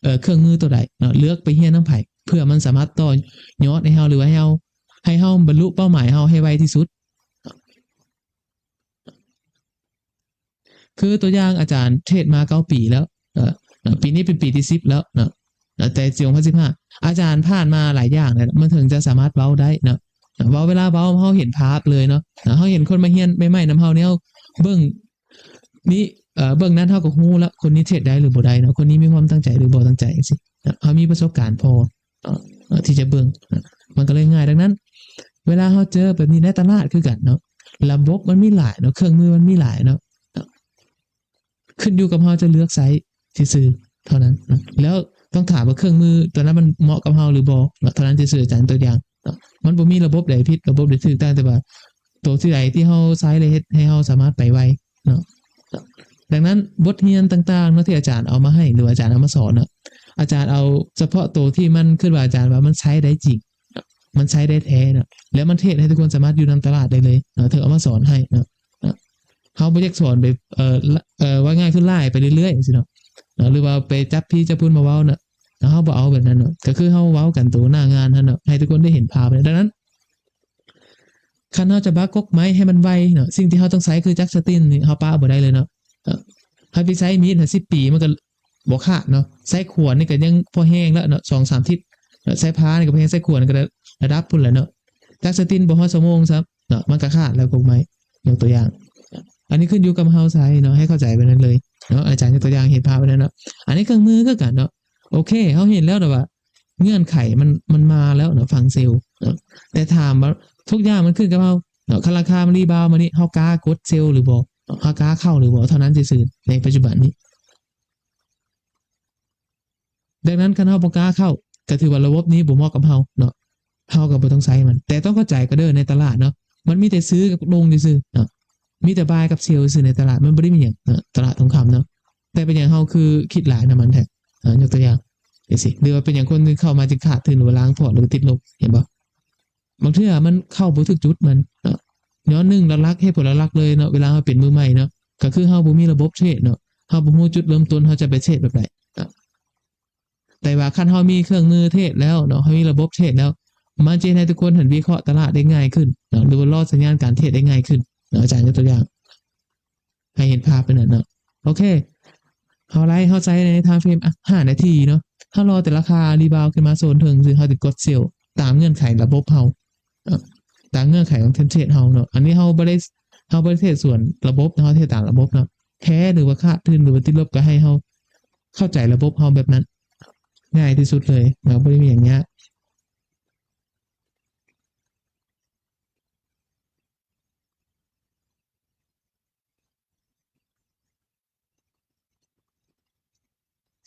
ເອີ ເຄື່ອງມືຕົວໃດເນາະ ເລືອກໄປຮຽນນຳໃຜ ເພື່ອມັນສາມາດຕໍ່ຍອດໃຫ້ເຮົາ ຫຼືວ່າໃຫ້ເຮົາ ໃຫ້ເຮົາບັນລຸເປົ້າໝາຍເຮົາໃຫ້ໄວທີ່ສຸດ. ຄືຕົວຢ່າງອາຈານເທຣດມາເກົ້າປີແລ້ວເນາະ ເນາະ ປີນີ້ເປັນປີທີສິບແລ້ວເນາະ ເນາະ ແຕ່ປີສອງພັນສິບຫ້າ ອາຈານຜ່ານມາຫຼາຍຢ່າງແລ້ວ ມັນເຖິງຈະສາມາດເວົ້າໄດ້ເນາະ ເນາະ ເວົ້າ ເວລາເວົ້າເຮົາເຫັນພາບເລີຍເນາະ ເນາະ ເຮົາເຫັນຄົນມາຮຽນໃໝ່ໆນຳເຮົານີ້ ເຮົາເບິ່ງນີ້ ເອີ ເບິ່ງນັ້ນເຮົາກໍຮູ້ລະ ຄົນນີ້ເທຣດໄດ້ຫຼືບໍ່ໄດ້ເນາະ ຄົນນີ້ມີຄວາມຕັ້ງໃຈຫຼືບໍ່ຕັ້ງໃຈ ຈັ່ງຊີ້ເນາະ ເຮົາມີປະສົບການພໍ ເນາະ ເນາະ ທີ່ຈະເບິ່ງເນາະ ມັນກໍເລີຍງ່າຍ. ດັ່ງນັ້ນ ເວລາເຮົາເຈີແບບນີ້ໃນຕະຫຼາດຄືກັນເນາະ ລະບົບມັນມີຫຼາຍເນາະ ເຄື່ອງມືມັນມີຫຼາຍເນາະ ເນາະ ຂຶ້ນຢູ່ກັບເຮົາຈະເລືອກໃຊ້ຊື່ໆເທົ່ານັ້ນເນາະ ແລ້ວຕ້ອງຖາມວ່າເຄື່ອງມືຕົວນັ້ນມັນເໝາະກັບເຮົາຫຼືບໍ່ເນາະ ເທົ່ານັ້ນຊື່ໆ ອາຈານຍົກຕົວຢ່າງເນາະ ມັນບໍ່ມີລະບົບໃດຜິດລະບົບໃດຖືກ ຕ່າງແຕ່ວ່າໂຕທີ່ໃດທີ່ເຮົາໃຊ້ແລ້ວເຮັດໃຫ້ເຮົາສາມາດໄປໄວ ເນາະ ເນາະ ດັ່ງນັ້ນ ບົດຮຽນຕ່າງໆເນາະ ທີ່ອາຈານເອົາມາໃຫ້ ຫຼືອາຈານເອົາມາສອນເນາະ ອາຈານເອົາສະເພາະໂຕທີ່ມັນ ຄິດວ່າອາຈານວ່າມັນໃຊ້ໄດ້ຈິງເນາະ ມັນໃຊ້ໄດ້ແທ້ເນາະ ແລ້ວມັນເຮັດໃຫ້ທຸກຄົນສາມາດຢູ່ນຳຕະຫຼາດໄດ້ເລີຍເນາະ ເຖິງເອົາມາສອນໃຫ້ເນາະ ເນາະ ເຮົາບໍ່ຢາກສອນໄປ ເອີ ເອີ ວ່າງ່າຍຄືຫຼາຍໄປເລື້ອຍໆຈັ່ງຊີ້ເນາະ ເນາະ ຫຼືວ່າໄປຈັບພີ້ຈັບພຸ້ນມາເວົ້າເນາະ ເຮົາບໍ່ເອົາແບບນັ້ນເນາະ ກໍຄືເຮົາເວົ້າກັນໂຕໜ້າງານຫັ້ນເນາະ ໃຫ້ທຸກຄົນໄດ້ເຫັນພາບ. ດັ່ງນັ້ນ ຄັນເຮົາຈະບັກກົກໄມ້ໃຫ້ມັນໄວເນາະ ສິ່ງທີ່ເຮົາຕ້ອງໃຊ້ຄືຈັກສະຕີນນີ້ ເຮົາປະບໍ່ໄດ້ເລີຍເນາະ ເອີ ໃຫ້ໄປໃຊ້ມີດຫ້າສິບປີມັນກໍບໍ່ຂາດເນາະ ໃຊ້ຂວນນີ້ກໍຍັງພໍແຮງແລ້ວເນາະ ສອງສາມທິດເນາະ ໃຊ້ພ້ານີ້ກໍພໍແຮງ ໃຊ້ຂວນກໍໄດ້ລະດັບພຸ້ນແຫຼະເນາະ ຈັກສະຕີນບໍ່ຮອດຊົ່ວໂມງຊ້ຳເນາະ ມັນກໍຂາດແລ້ວກົກໄມ້ ຍົກຕົວຢ່າງ ອັນນີ້ຂຶ້ນຢູ່ກັບເຮົາໃຊ້ເນາະ ໃຫ້ເຂົ້າໃຈແບບນັ້ນເລີຍເນາະ ອາຈານຍົກຕົວຢ່າງເຫັນພາບແບບນັ້ນເນາະ ອັນນີ້ເຄື່ອງມືຄືກັນເນາະ ໂອເຄ ເຮົາເຫັນແລ້ວແຕ່ວ່າເງື່ອນໄຂມັນ ມັນມາແລ້ວເນາະ ຝັ່ງເຊວເນາະ ແຕ່ຖາມວ່າທຸກຢ່າງມັນຂຶ້ນກັບເຮົາເນາະ ຄັນລາຄາມັນຣີບາວມານີ້ ເຮົາກ້າກົດເຊວຫຼືບໍ່ ເຮົາກ້າເຂົ້າຫຼືບໍ່ ເທົ່ານັ້ນຊື່ໆ ໃນປັດຈຸບັນນີ້. ດັ່ງນັ້ນ ຄັນເຮົາບໍ່ກ້າເຂົ້າ ກໍຖືວ່າລະບົບນີ້ບໍ່ເໝາະກັບເຮົາເນາະ ເຮົາກໍບໍ່ຕ້ອງໃຊ້ມັນ ແຕ່ຕ້ອງເຂົ້າໃຈກໍເດີ ໃນຕະຫຼາດເນາະ ມັນມີແຕ່ຊື້ກັບລົງຊື່ໆເນາະ ມີແຕ່ບາຍກັບເຊວຊື່ໆໃນຕະຫຼາດ ມັນບໍ່ໄດ້ມີຫຍັງເນາະ ຕະຫຼາດທອງຄຳເນາະ ແຕ່ເປັນຫຍັງເຮົາຄືຄິດຫຼາຍນຳມັນແທ້ ເອີ ຍົກຕົວຢ່າງຈັ່ງຊີ້ ຫຼືວ່າເປັນຫຍັງຄົນເຂົາມາຈຶ່ງຂາດທຶນ ຫຼືວ່າລ້າງພອດ ຫຼືວ່າຕິດລົບ ເຫັນບໍ່? ບາງເທື່ອມັນເຂົ້າບໍ່ຖືກຈຸດມັນເນາະ ຍ້ອນໜຶ່ງຫຼັກໆ ເຫດຜົນຫຼັກໆເລີຍເນາະ ເວລາເຮົາເປັນມືໃໝ່ເນາະ ກໍຄືເຮົາບໍ່ມີລະບົບເທຣດເນາະ ເຮົາບໍ່ຮູ້ຈຸດເລີ່ມຕົ້ນເຮົາຈະໄປເທຣດແບບໃດເນາະ ແຕ່ວ່າຄັນເຮົາມີເຄື່ອງມືເທຣດແລ້ວເນາະ ເຮົາມີລະບົບເທຣດແລ້ວ ມັນຈະເຮັດໃຫ້ທຸກຄົນຫັ້ນວິເຄາະຕະຫຼາດໄດ້ງ່າຍຂຶ້ນເນາະ ຫຼືວ່າລໍສັນຍານການເທຣດໄດ້ງ່າຍຂຶ້ນເນາະ ອາຈານຍົກຕົວຢ່າງ ໃຫ້ເຫັນພາບເປັນນັ້ນເນາະ ໂອເຄ ເຮົາໄລ່ ເຮົາໃຊ້ໃນທາມເຟຣມ ອ່ະ ຫ້ານາທີເນາະ ເຮົາລໍແຕ່ລາຄາຣີບາວຂຶ້ນມາໂຊນເທິງຊື່ ເຮົາຈະກົດເຊວຕາມເງື່ອນໄຂລະບົບເຮົາເນາະ ຕາມເງື່ອນໄຂຂອງເທຣນເທຣດເຮົາເນາະ ອັນນີ້ເຮົາບໍ່ໄດ້ ເຮົາບໍ່ໄດ້ເທຣດສວນລະບົບ ເຮົາເທຣດຕາມລະບົບເນາະ ແພ້ ຫຼືວ່າຂາດທຶນ ຫຼືວ່າຕິດລົບ ກໍໃຫ້ເຮົາເຂົ້າໃຈລະບົບເຮົາແບບນັ້ນ ງ່າຍທີ່ສຸດເລີຍເນາະ ບໍ່ໄດ້ມີຫຍັງຍາກ.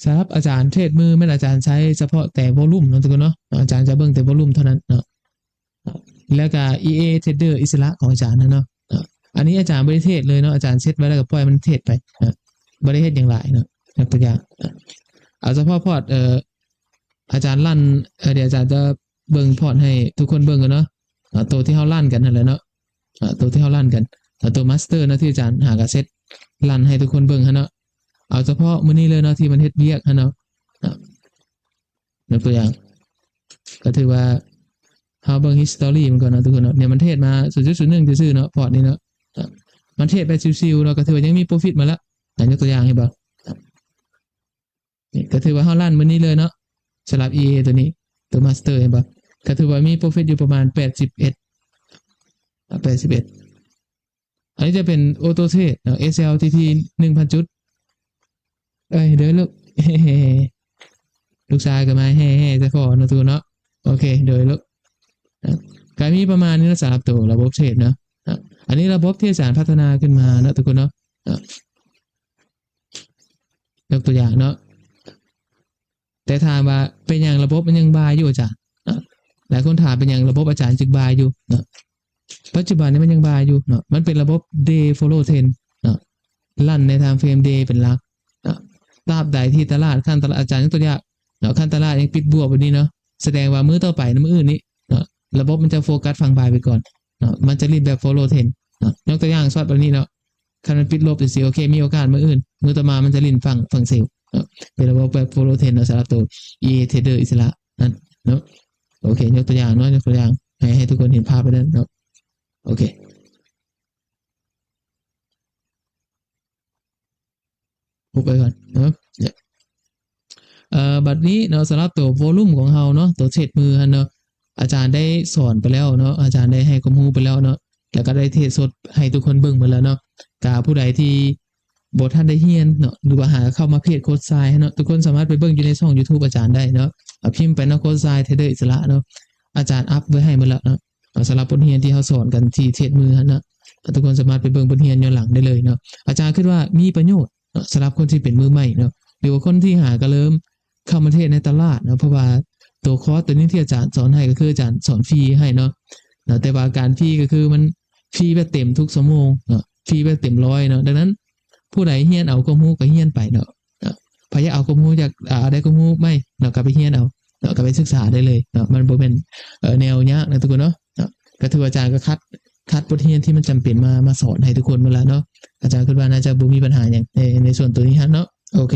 ສຳລັບອາຈານເທຣດມືແມ່ນອາຈານໃຊ້ສະເພາະແຕ່ວໍລຸ່ມເນາະທຸກຄົນເນາະ ອາຈານຈະເບິ່ງແຕ່ວໍລຸ່ມເທົ່ານັ້ນເນາະ ແລ້ວກະ ອີ ເອ ເທຣດເດີອິດສະຫຼະຂອງອາຈານຫັ້ນເນາະ ອັນນີ້ອາຈານບໍ່ໄດ້ເທຣດເລີຍເນາະ ອາຈານເຊັດໄວ້ແລ້ວກໍປ່ອຍມັນເທຣດໄປເນາະ ບໍ່ໄດ້ເຮັດຫຍັງຫຼາຍເນາະ ຍົກຕົວຢ່າງ ເອົາສະເພາະພອດ ເອ່ອ ອາຈານລັນ ເອີ ດຽວອາຈານຈະເບິ່ງພອດໃຫ້ທຸກຄົນເບິ່ງກັນເນາະ ເອີ ໂຕທີ່ເຮົາລັນກັນຫັ້ນແຫຼະເນາະ ເອີ ໂຕທີ່ເຮົາລັນກັນ ເອີ ໂຕມາສເຕີເນາະ ທີ່ອາຈານຫາກະເຊັດລັນໃຫ້ທຸກຄົນເບິ່ງຫັ້ນເນາະ ເອົາສະເພາະມື້ນີ້ເລີຍເນາະ ທີ່ມັນເຮັດວຽກຫັ້ນເນາະ ເອີ ຍົກຕົວຢ່າງ ກໍຖືວ່າ ເຮົາເບິ່ງ history ມັນກ່ອນເນາະທຸກຄົນເນາະ. ນີ້ມັນເທຣດມາສູນຈຸດສູນໜຶ່ງຊື່ໆເນາະ ພອດນີ້ເນາະ. ມັນເທຣດໄປຊິວໆເນາະ ກໍຖືວ່າຍັງມີ profit ມາລະ. ຍົກຕົວຢ່າງ ເຫັນບໍ່? ນີ້ກໍຖືວ່າເຮົາລັນມື້ນີ້ເລີຍເນາະ ສຳລັບ EA ຕົວນີ້ ຕົວ Master ເຫັນບໍ່? ກໍຖືວ່າມີ profit ຢູ່ປະມານແປດສິບເອັດ ແປດສິບເອັດ. ອັນນີ້ຈະເປັນ Auto Trade ເນາະ SLTT ໜຶ່ງພັນຈຸດ. ເອີຍ ໂດຍລູກ ລູກຊາຍກໍມາແຫ່ໆໃສ່ພໍ່ເນາະ ຕູເນາະ. ໂອເຄ ໂດຍລູກ ກໍມີປະມານນີ້ເນາະ ສຳລັບໂຕລະບົບເທຣດເນາະ. ອັນນີ້ລະບົບທີ່ອາຈານພັດທະນາຂຶ້ນມາເນາະ ທຸກຄົນເນາະ. ຍົກຕົວຢ່າງເນາະ ແຕ່ຖາມວ່າເປັນຫຍັງລະບົບມັນຍັງບາຍຢູ່ອາຈານ? ອາ ຫຼາຍຄົນຖາມເປັນຫຍັງລະບົບອາຈານຈຶ່ງບາຍຢູ່ເນາະ. ປັດຈຸບັນນີ້ມັນຍັງບາຍຢູ່ເນາະ ມັນເປັນລະບົບ Day Follow Trend ເນາະ ລັນໃນ Time Frame Day ເປັນຫຼັກເນາະ. ຕາບໃດທີ່ຕະຫຼາດ ຂັ້ນຕະຫຼາດ ອາຈານຍົກຕົວຢ່າງເນາະ ຂັ້ນຕະຫຼາດຍັງປິດບວກແບບນີ້ເນາະ ສະແດງວ່າມື້ຕໍ່ໄປ ມື້ອື່ນນີ້ເນາະ ລະບົບມັນຈະໂຟກັສຝັ່ງບາຍໄປກ່ອນເນາະ ມັນຈະຫຼິ້ນແບບ Follow Trend ເນາະ. ຍົກຕົວຢ່າງ short ແບບນີ້ເນາະ ຄັນມັນປິດລົບຈັ່ງຊີ້ ໂອເຄ ມີໂອກາດມື້ອື່ນ ມື້ຕໍ່ມາມັນຈະຫຼິ້ນຝັ່ງ ຝັ່ງເຊລເນາະ. ເປັນລະບົບແບບ Follow Trend ເນາະ ສຳລັບໂຕ EA Trader ອິດສະຫຼະນັ້ນເນາະ. ໂອເຄ ຍົກຕົວຢ່າງເນາະ ຍົກຕົວຢ່າງໃຫ້ ໃຫ້ທຸກຄົນເຫັນພາບໄປນັ້ນເນາະ. ໂອເຄ ຫົບໄວ້ກ່ອນເນາະ. ເອີ ບັດນີ້ເນາະ ສຳລັບໂຕ volume ຂອງເຮົາເນາະ ໂຕເທຣດມືຫັ້ນເນາະ ອາຈານໄດ້ສອນໄປແລ້ວເນາະ ອາຈານໄດ້ໃຫ້ຄວາມຮູ້ໄປແລ້ວເນາະ ແລ້ວກໍໄດ້ເທຣດສົດໃຫ້ທຸກຄົນເບິ່ງໝົດແລ້ວເນາະ. ກະຜູ້ໃດທີ່ບໍ່ທັນໄດ້ຮຽນເນາະ ຫຼືວ່າຫາເຂົ້າມາເພຈໂຄດຊາຍເນາະ ທຸກຄົນສາມາດໄປເບິ່ງຢູ່ໃນຊ່ອງ YouTube ອາຈານໄດ້ເນາະ. ເອົາ ພິມໄປເນາະ ໂຄດຊາຍ Trader ອິດສະຫຼະເນາະ ອາຈານອັບໄວ້ໃຫ້ໝົດແລ້ວເນາະ. ເນາະ ສຳລັບບົດຮຽນທີ່ເຮົາສອນກັນທີ່ເທຣດມືຫັ້ນເນາະ ທຸກຄົນສາມາດໄປເບິ່ງບົດຮຽນຍ້ອນຫຼັງໄດ້ເລີຍເນາະ. ອາຈານຄິດວ່າມີປະໂຫຍດເນາະ ສຳລັບຄົນທີ່ເປັນມືໃໝ່ເນາະ ຫຼືວ່າຄົນທີ່ຫາກະເລີ່ມເຂົ້າມາເທຣດໃນຕະຫຼາດເນາະ ເພາະວ່າໂຕຄອສໂຕນີ້ທີ່ອາຈານສອນໃຫ້ ກໍຄືອາຈານສອນຟຣີໃຫ້ເນາະ ເນາະ ແຕ່ວ່າການຟຣີກໍຄືມັນຟຣີແບບເຕັມທຸກຊົ່ວໂມງເນາະ ຟຣີແບບເຕັມຮ້ອຍເນາະ. ດັ່ງນັ້ນ ຜູ້ໃດຮຽນເອົາຄວາມຮູ້ກໍຮຽນໄປເນາະ ເນາະ ໃຜຢາກເອົາຄວາມຮູ້ ຢາກ ອາ ໄດ້ຄວາມຮູ້ໃໝ່ເນາະ ກໍໄປຮຽນເອົາເນາະ ກໍໄປສຶກສາໄດ້ເລີຍເນາະ. ມັນບໍ່ແມ່ນ ເອີ ແນວຍາກນະທຸກຄົນເນາະ ເນາະ. ກໍຖືວ່າອາຈານກໍຄັດ ຄັດບົດຮຽນທີ່ມັນຈຳເປັນມາ ມາສອນໃຫ້ທຸກຄົນໝົດແລ້ວເນາະ. ອາຈານຄິດວ່າໜ້າຈະບໍ່ມີບັນຫາຫຍັງໃນ ໃນສ່ວນໂຕນີ້ຫັ້ນເນາະ. ໂອເຄ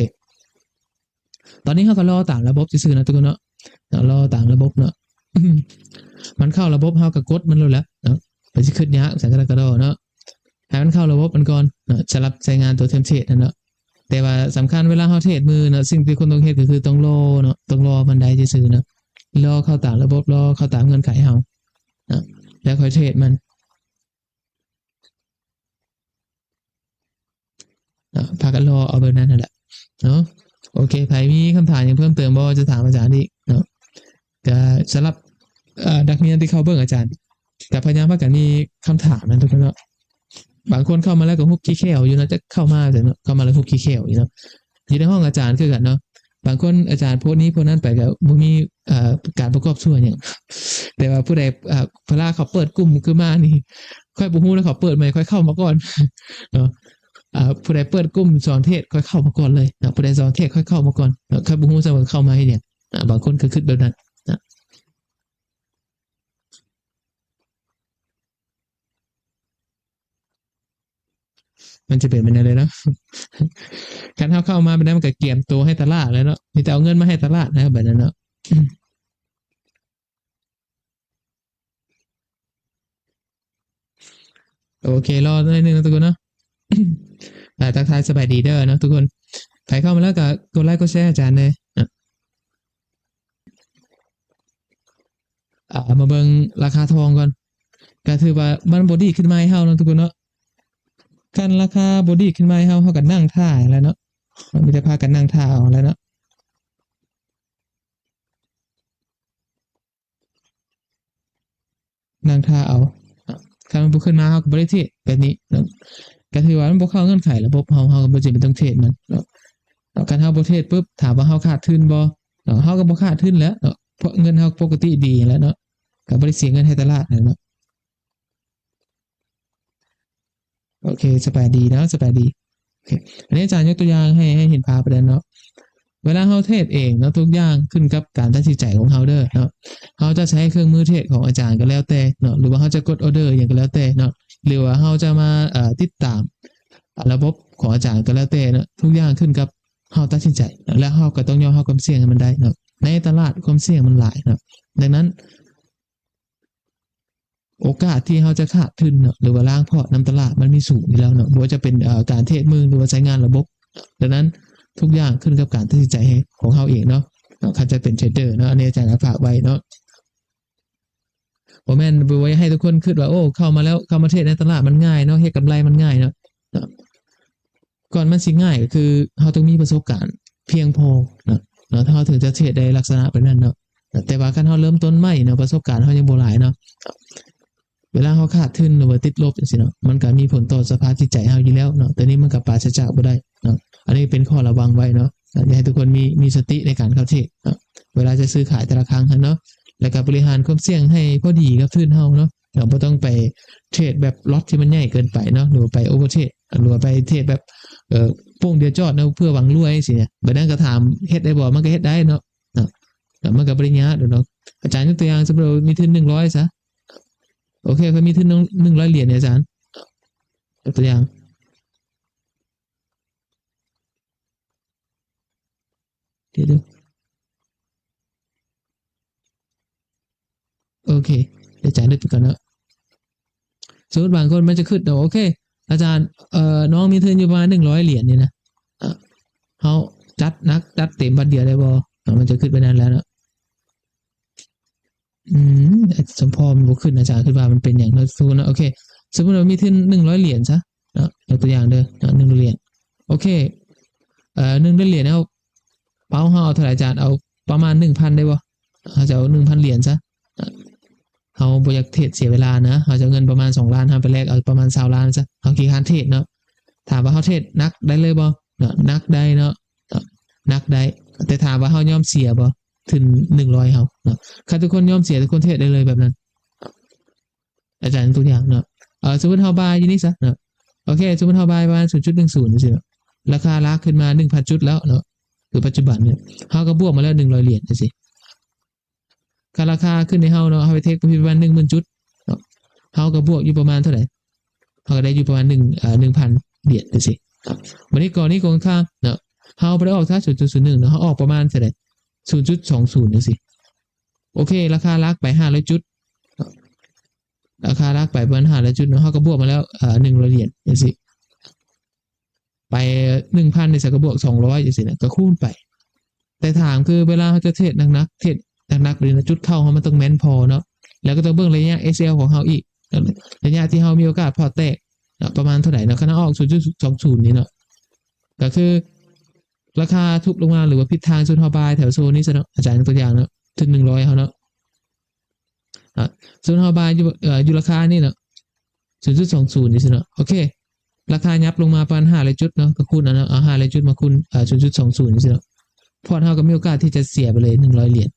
ຕອນນີ້ເຮົາກໍລໍຕາມລະບົບຊື່ໆເນາະທຸກຄົນເນາະ ເນາະ ລໍຕາມລະບົບເນາະ. ມັນເຂົ້າລະບົບ ເຮົາກໍກົດມັນໂລດແຫຼະເນາະ ໄປຊິຄິດຍາກ ສັງກະດາກະດໍເນາະ. ໃຫ້ມັນເຂົ້າລະບົບມັນກ່ອນເນາະ ສຳລັບໃຊ້ງານໂຕເທມເທຣດຫັ້ນເນາະ. ແຕ່ວ່າສຳຄັນເວລາເຮົາເທຣດມືເນາະ ສິ່ງທີ່ຄົນຕ້ອງເຮັດກໍຄືຕ້ອງລໍເນາະ ຕ້ອງລໍມັນໄດ້ຊື່ໆເນາະ ລໍເຂົ້າຕາມລະບົບ ລໍເຂົ້າຕາມເງື່ອນໄຂເຮົາເນາະ ແລ້ວຄ່ອຍເທຣດມັນເນາະ. ພາກັນລໍເອົາແບບນັ້ນຫັ້ນແຫຼະເນາະ. ໂອເຄ ໃຜມີຄຳຖາມຫຍັງເພີ່ມເຕີມບໍ່ ຈະຖາມອາຈານອີກເນາະ? ກະສຳລັບ ເອີ ນັກຮຽນທີ່ເຂົ້າເບິ່ງອາຈານ ກະພະຍາຍາມພາກັນມີຄຳຖາມນະທຸກຄົນເນາະ. ບາງຄົນເຂົ້າມາແລ້ວກໍຮຸບຂີ້ແຂ້ວຢູ່ເນາະ ຈັກເຂົ້າມາແຕ່ເນາະ ເຂົ້າມາແລ້ວຮຸບຂີ້ແຂ້ວຢູ່ເນາະ. ຢູ່ໃນຫ້ອງອາຈານຄືກັນເນາະ ບາງຄົນອາຈານໂພສນີ້ໂພສນັ້ນໄປກໍບໍ່ມີ ເອີ ການປະກອບສ່ວນຫຍັງ ແຕ່ວ່າຜູ້ໃດ ເອີ ພະລາເຂົາເປີດກຸ່ມຂຶ້ນມານີ້ ຂ້ອຍບໍ່ຮູ້ເລີຍ ເຂົາເປີດໃໝ່ ຂ້ອຍເຂົ້າມາກ່ອນເນາະ. ເອີ ຜູ້ໃດເປີດກຸ່ມສອນເທດ ຂ້ອຍເຂົ້າມາກ່ອນເລີຍເນາະ ຜູ້ໃດສອນເທດ ຂ້ອຍເຂົ້າມາກ່ອນເນາະ. ຂ້ອຍບໍ່ຮູ້ຊ້ຳວ່າເຂົ້າມາເຮັດຫຍັງເນາະ ບາງຄົນກໍຄິດແບບນັ້ນເນາະ. ມັນຈະເປັນແບບນັ້ນເລີຍເນາະ. ຄັນເຮົາເຂົ້າມາແບບນັ້ນ ມັນກໍກຽມໂຕໃຫ້ຕະຫຼາດແລ້ວເນາະ ມີແຕ່ເອົາເງິນມາໃຫ້ຕະຫຼາດນະ ແບບນັ້ນເນາະ. ໂອເຄ ລໍໜ້ອຍໜຶ່ງເນາະທຸກຄົນເນາະ. ອ່າ ທັກທາຍສະບາຍດີເດີເນາະທຸກຄົນ. ໃຜເຂົ້າມາແລ້ວກໍກົດໄລກົດແຊໃຫ້ອາຈານແດ່ເນາະ. ອ່າ ມາເບິ່ງລາຄາທອງກ່ອນ. ກໍຖືວ່າມັນບໍ່ດີດຂຶ້ນມາໃຫ້ເຮົາເນາະທຸກຄົນເນາະ. ຄັນລາຄາບໍ່ດີດຂຶ້ນມາໃຫ້ເຮົາ ເຮົາກໍນັ່ງຖ້າແຫຼະເນາະ. ມີແຕ່ພາກັນນັ່ງຖ້າເອົາແຫຼະເນາະ. ນັ່ງຖ້າເອົາ. ຄັນມັນບໍ່ຂຶ້ນມາ ເຮົາກໍບໍ່ໄດ້ເທຣດແບບນີ້ເນາະ. ກໍຖືວ່າມັນບໍ່ເຂົ້າເງື່ອນໄຂລະບົບເຮົາ ເຮົາກໍບໍ່ຈຳເປັນຕ້ອງເທຣດມັນເນາະ. ຄັນເຮົາບໍ່ເທຣດປຶບ ຖາມວ່າເຮົາຂາດທຶນບໍ່ເນາະ? ເຮົາກໍບໍ່ຂາດທຶນແຫຼະເນາະ ເພາະເງິນເຮົາປົກກະຕິດີແລ້ວເນາະ ກໍບໍ່ໄດ້ເສຍເງິນໃຫ້ຕະຫຼາດແລ້ວເນາະ. ໂອເຄ ສະບາຍດີເນາະ ສະບາຍດີ. ໂອເຄ ອັນນີ້ອາຈານຍົກຕົວຢ່າງໃຫ້ ໃຫ້ເຫັນພາບໄປແລ້ວເນາະ. ເວລາເຮົາເທຣດເອງເນາະ ທຸກຢ່າງຂຶ້ນກັບການຕັດສິນໃຈຂອງເຮົາເດີເນາະ. ເຮົາຈະໃຊ້ເຄື່ອງມືເທຣດຂອງອາຈານກໍແລ້ວແຕ່ເນາະ ຫຼືວ່າເຮົາຈະກົດອໍເດີຫຍັງກໍແລ້ວແຕ່ເນາະ ຫຼືວ່າເຮົາຈະມາ ເອີ ຕິດຕາມລະບົບຂອງອາຈານກໍແລ້ວແຕ່ເນາະ. ທຸກຢ່າງຂຶ້ນກັບເຮົາຕັດສິນໃຈເນາະ ແລະ ເຮົາກໍຕ້ອງຍອມຮັບຄວາມສ່ຽງໃຫ້ມັນໄດ້ເນາະ. ໃນຕະຫຼາດຄວາມສ່ຽງມັນຫຼາຍເນາະ. ດັ່ງນັ້ນ ໂອກາດທີ່ເຮົາຈະຂາດທຶນເນາະ ຫຼືວ່າລ້າງພອດນຳຕະຫຼາດ ມັນມີສູງຢູ່ແລ້ວເນາະ, ບໍ່ວ່າຈະເປັນ ເອ່ອ ການເທຣດມື ຫຼືວ່າໃຊ້ງານລະບົບ. ດັ່ງນັ້ນ ທຸກຢ່າງຂຶ້ນກັບການຕັດສິນໃຈໃຫ້ ຂອງເຮົາເອງເນາະ, ເນາະ ຄັນຈະເປັນເທຣດເດີເນາະ. ອັນນີ້ອາຈານກໍຝາກໄວ້ເນາະ. ບໍ່ແມ່ນ ບໍ່ຢາກໃຫ້ທຸກຄົນຄິດວ່າ ໂອ້ ເຂົ້າມາແລ້ວ ເຂົ້າມາເທຣດໃນຕະຫຼາດມັນງ່າຍເນາະ, ເຮັດກຳໄລມັນງ່າຍເນາະ, ເນາະ. ກ່ອນມັນຊິງ່າຍກໍຄືເຮົາຕ້ອງມີປະສົບການພຽງພໍເນາະ, ເນາະ ເຮົາເຖິງຈະເທຣດໄດ້ລັກສະນະແບບນັ້ນເນາະ. ແຕ່ວ່າຄັນເຮົາເລີ່ມຕົ້ນໃໝ່ເນາະ, ປະສົບການເຮົາຍັງບໍ່ຫຼາຍເນາະ, ເວລາເຮົາຂາດທຶນ ຫຼືວ່າຕິດລົບຈັ່ງຊີ້ເນາະ, ມັນກໍມີຜົນຕໍ່ສະພາບຈິດໃຈເຮົາຢູ່ແລ້ວເນາະ. ໂຕນີ້ມັນກໍປາສະຈາກບໍ່ໄດ້ເນາະ. ອັນນີ້ເປັນຂໍ້ລະວັງໄວ້ເນາະ, ຢາກໃຫ້ທຸກຄົນມີ ມີສະຕິໃນການເຂົ້າເທຣດເນາະ, ເວລາຈະຊື້ຂາຍແຕ່ລະຄັ້ງຫັ້ນເນາະ. ແລ້ວກໍບໍລິຫານຄວາມສ່ຽງໃຫ້ພໍດີກັບທຶນເຮົາເນາະ, ເຮົາບໍ່ຕ້ອງໄປເທຣດແບບລັອດທີ່ມັນໃຫຍ່ເກີນໄປເນາະ, ຫຼືວ່າໄປໂອເວີເທຣດ ຫຼືວ່າໄປເທຣດແບບ ເອີ ໂປ້ງດຽວຈອດເນາະ ເພື່ອຫວັງລວຍຊີ້ນະ. ແບບນັ້ນກໍຖາມເຮັດໄດ້ບໍ່? ມັນກໍເຮັດໄດ້ເນາະ, ເນາະ ແລ້ວມັນກໍບໍ່ໄດ້ຍາກດອກເນາະ. ອາຈານຍົກຕົວຢ່າງ ສົມມຸດວ່າມີທຶນໜຶ່ງຮ້ອຍຊະ, ໂອເຄ ຂ້ອຍມີທຶນໜຶ່ງຮ້ອຍຫຼຽນນີ້ອາຈານ, ຍົກຕົວຢ່າງ. ດຽວ ໂອເຄ ດຽວອາຈານລຶກໄປກ່ອນເນາະ. ສົມມຸດບາງຄົນມັນຈະຄິດເນາະ, ໂອເຄ ອາຈານ ເອີ ນ້ອງມີທຶນຢູ່ປະມານໜຶ່ງຮ້ອຍຫຼຽນນີ້ນະ, ເຮົາຈັດໜັກຈັດເຕັມບາດດຽວໄດ້ບໍ່? ມັນຈະຄິດໄປນັ້ນແລ້ວເນາະ. ອືມ ສົມພໍມັນບໍ່ຂຶ້ນ, ອາຈານຄິດວ່າມັນເປັນຫຍັງເນາະ. ສົມມຸດເນາະ ໂອເຄ ສົມມຸດວ່າມີທຶນໜຶ່ງຮ້ອຍຫຼຽນຊະເນາະ, ຍົກຕົວຢ່າງເດີເນາະ ໜຶ່ງຮ້ອຍຫຼຽນ. ໂອເຄ ເອີ ໜຶ່ງຮ້ອຍຫຼຽນເນາະ, ເປົ້າເຮົາເອົາເທົ່າໃດອາຈານ? ເອົາປະມານໜຶ່ງພັນໄດ້ບໍ່? ເຮົາຈະເອົາໜຶ່ງພັນຫຼຽນຊະ, ເຮົາບໍ່ຢາກເທຣດເສຍເວລານະ, ເຮົາຈະເອົາເງິນປະມານສອງລ້ານ ເຮົາໄປແລກເອົາປະມານຊາວລ້ານຊະ. ເຮົາຂີ້ຄ້ານເທຣດເນາະ, ຖາມວ່າເຮົາເທຣດໜັກໄດ້ເລີຍບໍ່? ເນາະ ໜັກໄດ້ເນາະ, ເນາະ ໜັກໄດ້, ແຕ່ຖາມວ່າເຮົາຍອມເສຍບໍ່? ທຶນໜຶ່ງຮ້ອຍເຮົາເນາະ. ຄັນທຸກຄົນຍອມເສຍ ທຸກຄົນເທຣດໄດ້ເລີຍແບບນັ້ນ. ອາຈານຍົກຕົວຢ່າງເນາະ, ເອີ ສົມມຸດເຮົາບາຍຢູ່ນີ້ຊະເນາະ, ໂອເຄ ສົມມຸດເຮົາບາຍປະມານສູນຈຸດໜຶ່ງສູນຈັ່ງຊີ້ເນາະ, ລາຄາຫຼັກຂຶ້ນມາໜຶ່ງພັນຈຸດແລ້ວເນາະ, ຄືປັດຈຸບັນນີ້ເຮົາກໍບວກມາແລ້ວໜຶ່ງຮ້ອຍຫຼຽນຈັ່ງຊີ້. ຄັນລາຄາຂຶ້ນໃຫ້ເຮົາເນາະ, ເຮົາໄປເທກໂປຣຟິດປະມານໜຶ່ງໝື່ນຈຸດເນາະ, ເຮົາກໍບວກຢູ່ປະມານເທົ່າໃດ? ເຮົາກໍໄດ້ຢູ່ປະມານໜຶ່ງ ເອີ ໜຶ່ງພັນຫຼຽນຈັ່ງຊີ້. ບາດນີ້ກໍນີ້ກໍຂ້າງເນາະ, ເຮົາບໍ່ໄດ້ອອກຊະສູນຈຸດສູນໜຶ່ງເນາະ, ເຮົາອອກປະມານເທົ່າໃດ? ສູນຈຸດສອງສູນຈັ່ງຊີ້. ໂອເຄ ລາຄາຫຼັກໄປຫ້າຮ້ອຍຈຸດເນາະ, ລາຄາຫຼັກໄປປະມານຫ້າຮ້ອຍຈຸດເນາະ, ເຮົາກໍບວກມາແລ້ວ ເອີ ໜຶ່ງຮ້ອຍຫຼຽນຈັ່ງຊີ້. ໄປໜຶ່ງພັນນີ້ຊະ ກໍບວກສອງຮ້ອຍຈັ່ງຊີ້ນະ, ກໍຄູນໄປ. ແຕ່ຖາມຄືເວລາເຮົາຈະເທຣດໜັກໆ ເທຣດໜັກໆ ເລີຍນະ, ຈຸດເຂົ້າເຮົາມັນຕ້ອງແມ່ນພໍເນາະ, ແລ້ວກໍຕ້ອງເບິ່ງໄລຍະ ເອັກແອລ ຂອງເຮົາອີກເນາະ, ໄລຍະທີ່ເຮົາມີໂອກາດພອດແຕກເນາະ ປະມານເທົ່າໃດເນາະ. ຄັນເຮົາອອກສູນຈຸດສອງສູນນີ້ເນາະ, ກໍຄືລາຄາທຸບລົງມາ ຫຼືວ່າຜິດທາງ ສົມມຸດເຮົາບາຍແຖວໂຊນນີ້ຊະເນາະ, ອາຈານຍົກຕົວຢ່າງເນາະ, ທຶນໜຶ່ງຮ້ອຍເຮົາເນາະ ອາ ສົມມຸດເຮົາບາຍຢູ່ ເອີ ຢູ່ລາຄານີ້ເນາະ ສູນຈຸດສອງສູນຈັ່ງຊີ້ເນາະ. ໂອເຄ ລາຄາຫຍັບລົງມາປະມານຫ້າຮ້ອຍຈຸດເນາະ, ກໍຄູນເອົາເນາະ, ເອົາຫ້າຮ້ອຍຈຸດມາຄູນ ເອີ ສູນຈຸດສອງສູນຈັ່ງຊີ້ເນາະ, ພອດເຮົາກໍມີໂອກາດທີ່ຈະເສຍໄປເລີຍໜຶ່ງຮ້ອຍຫຼຽນ.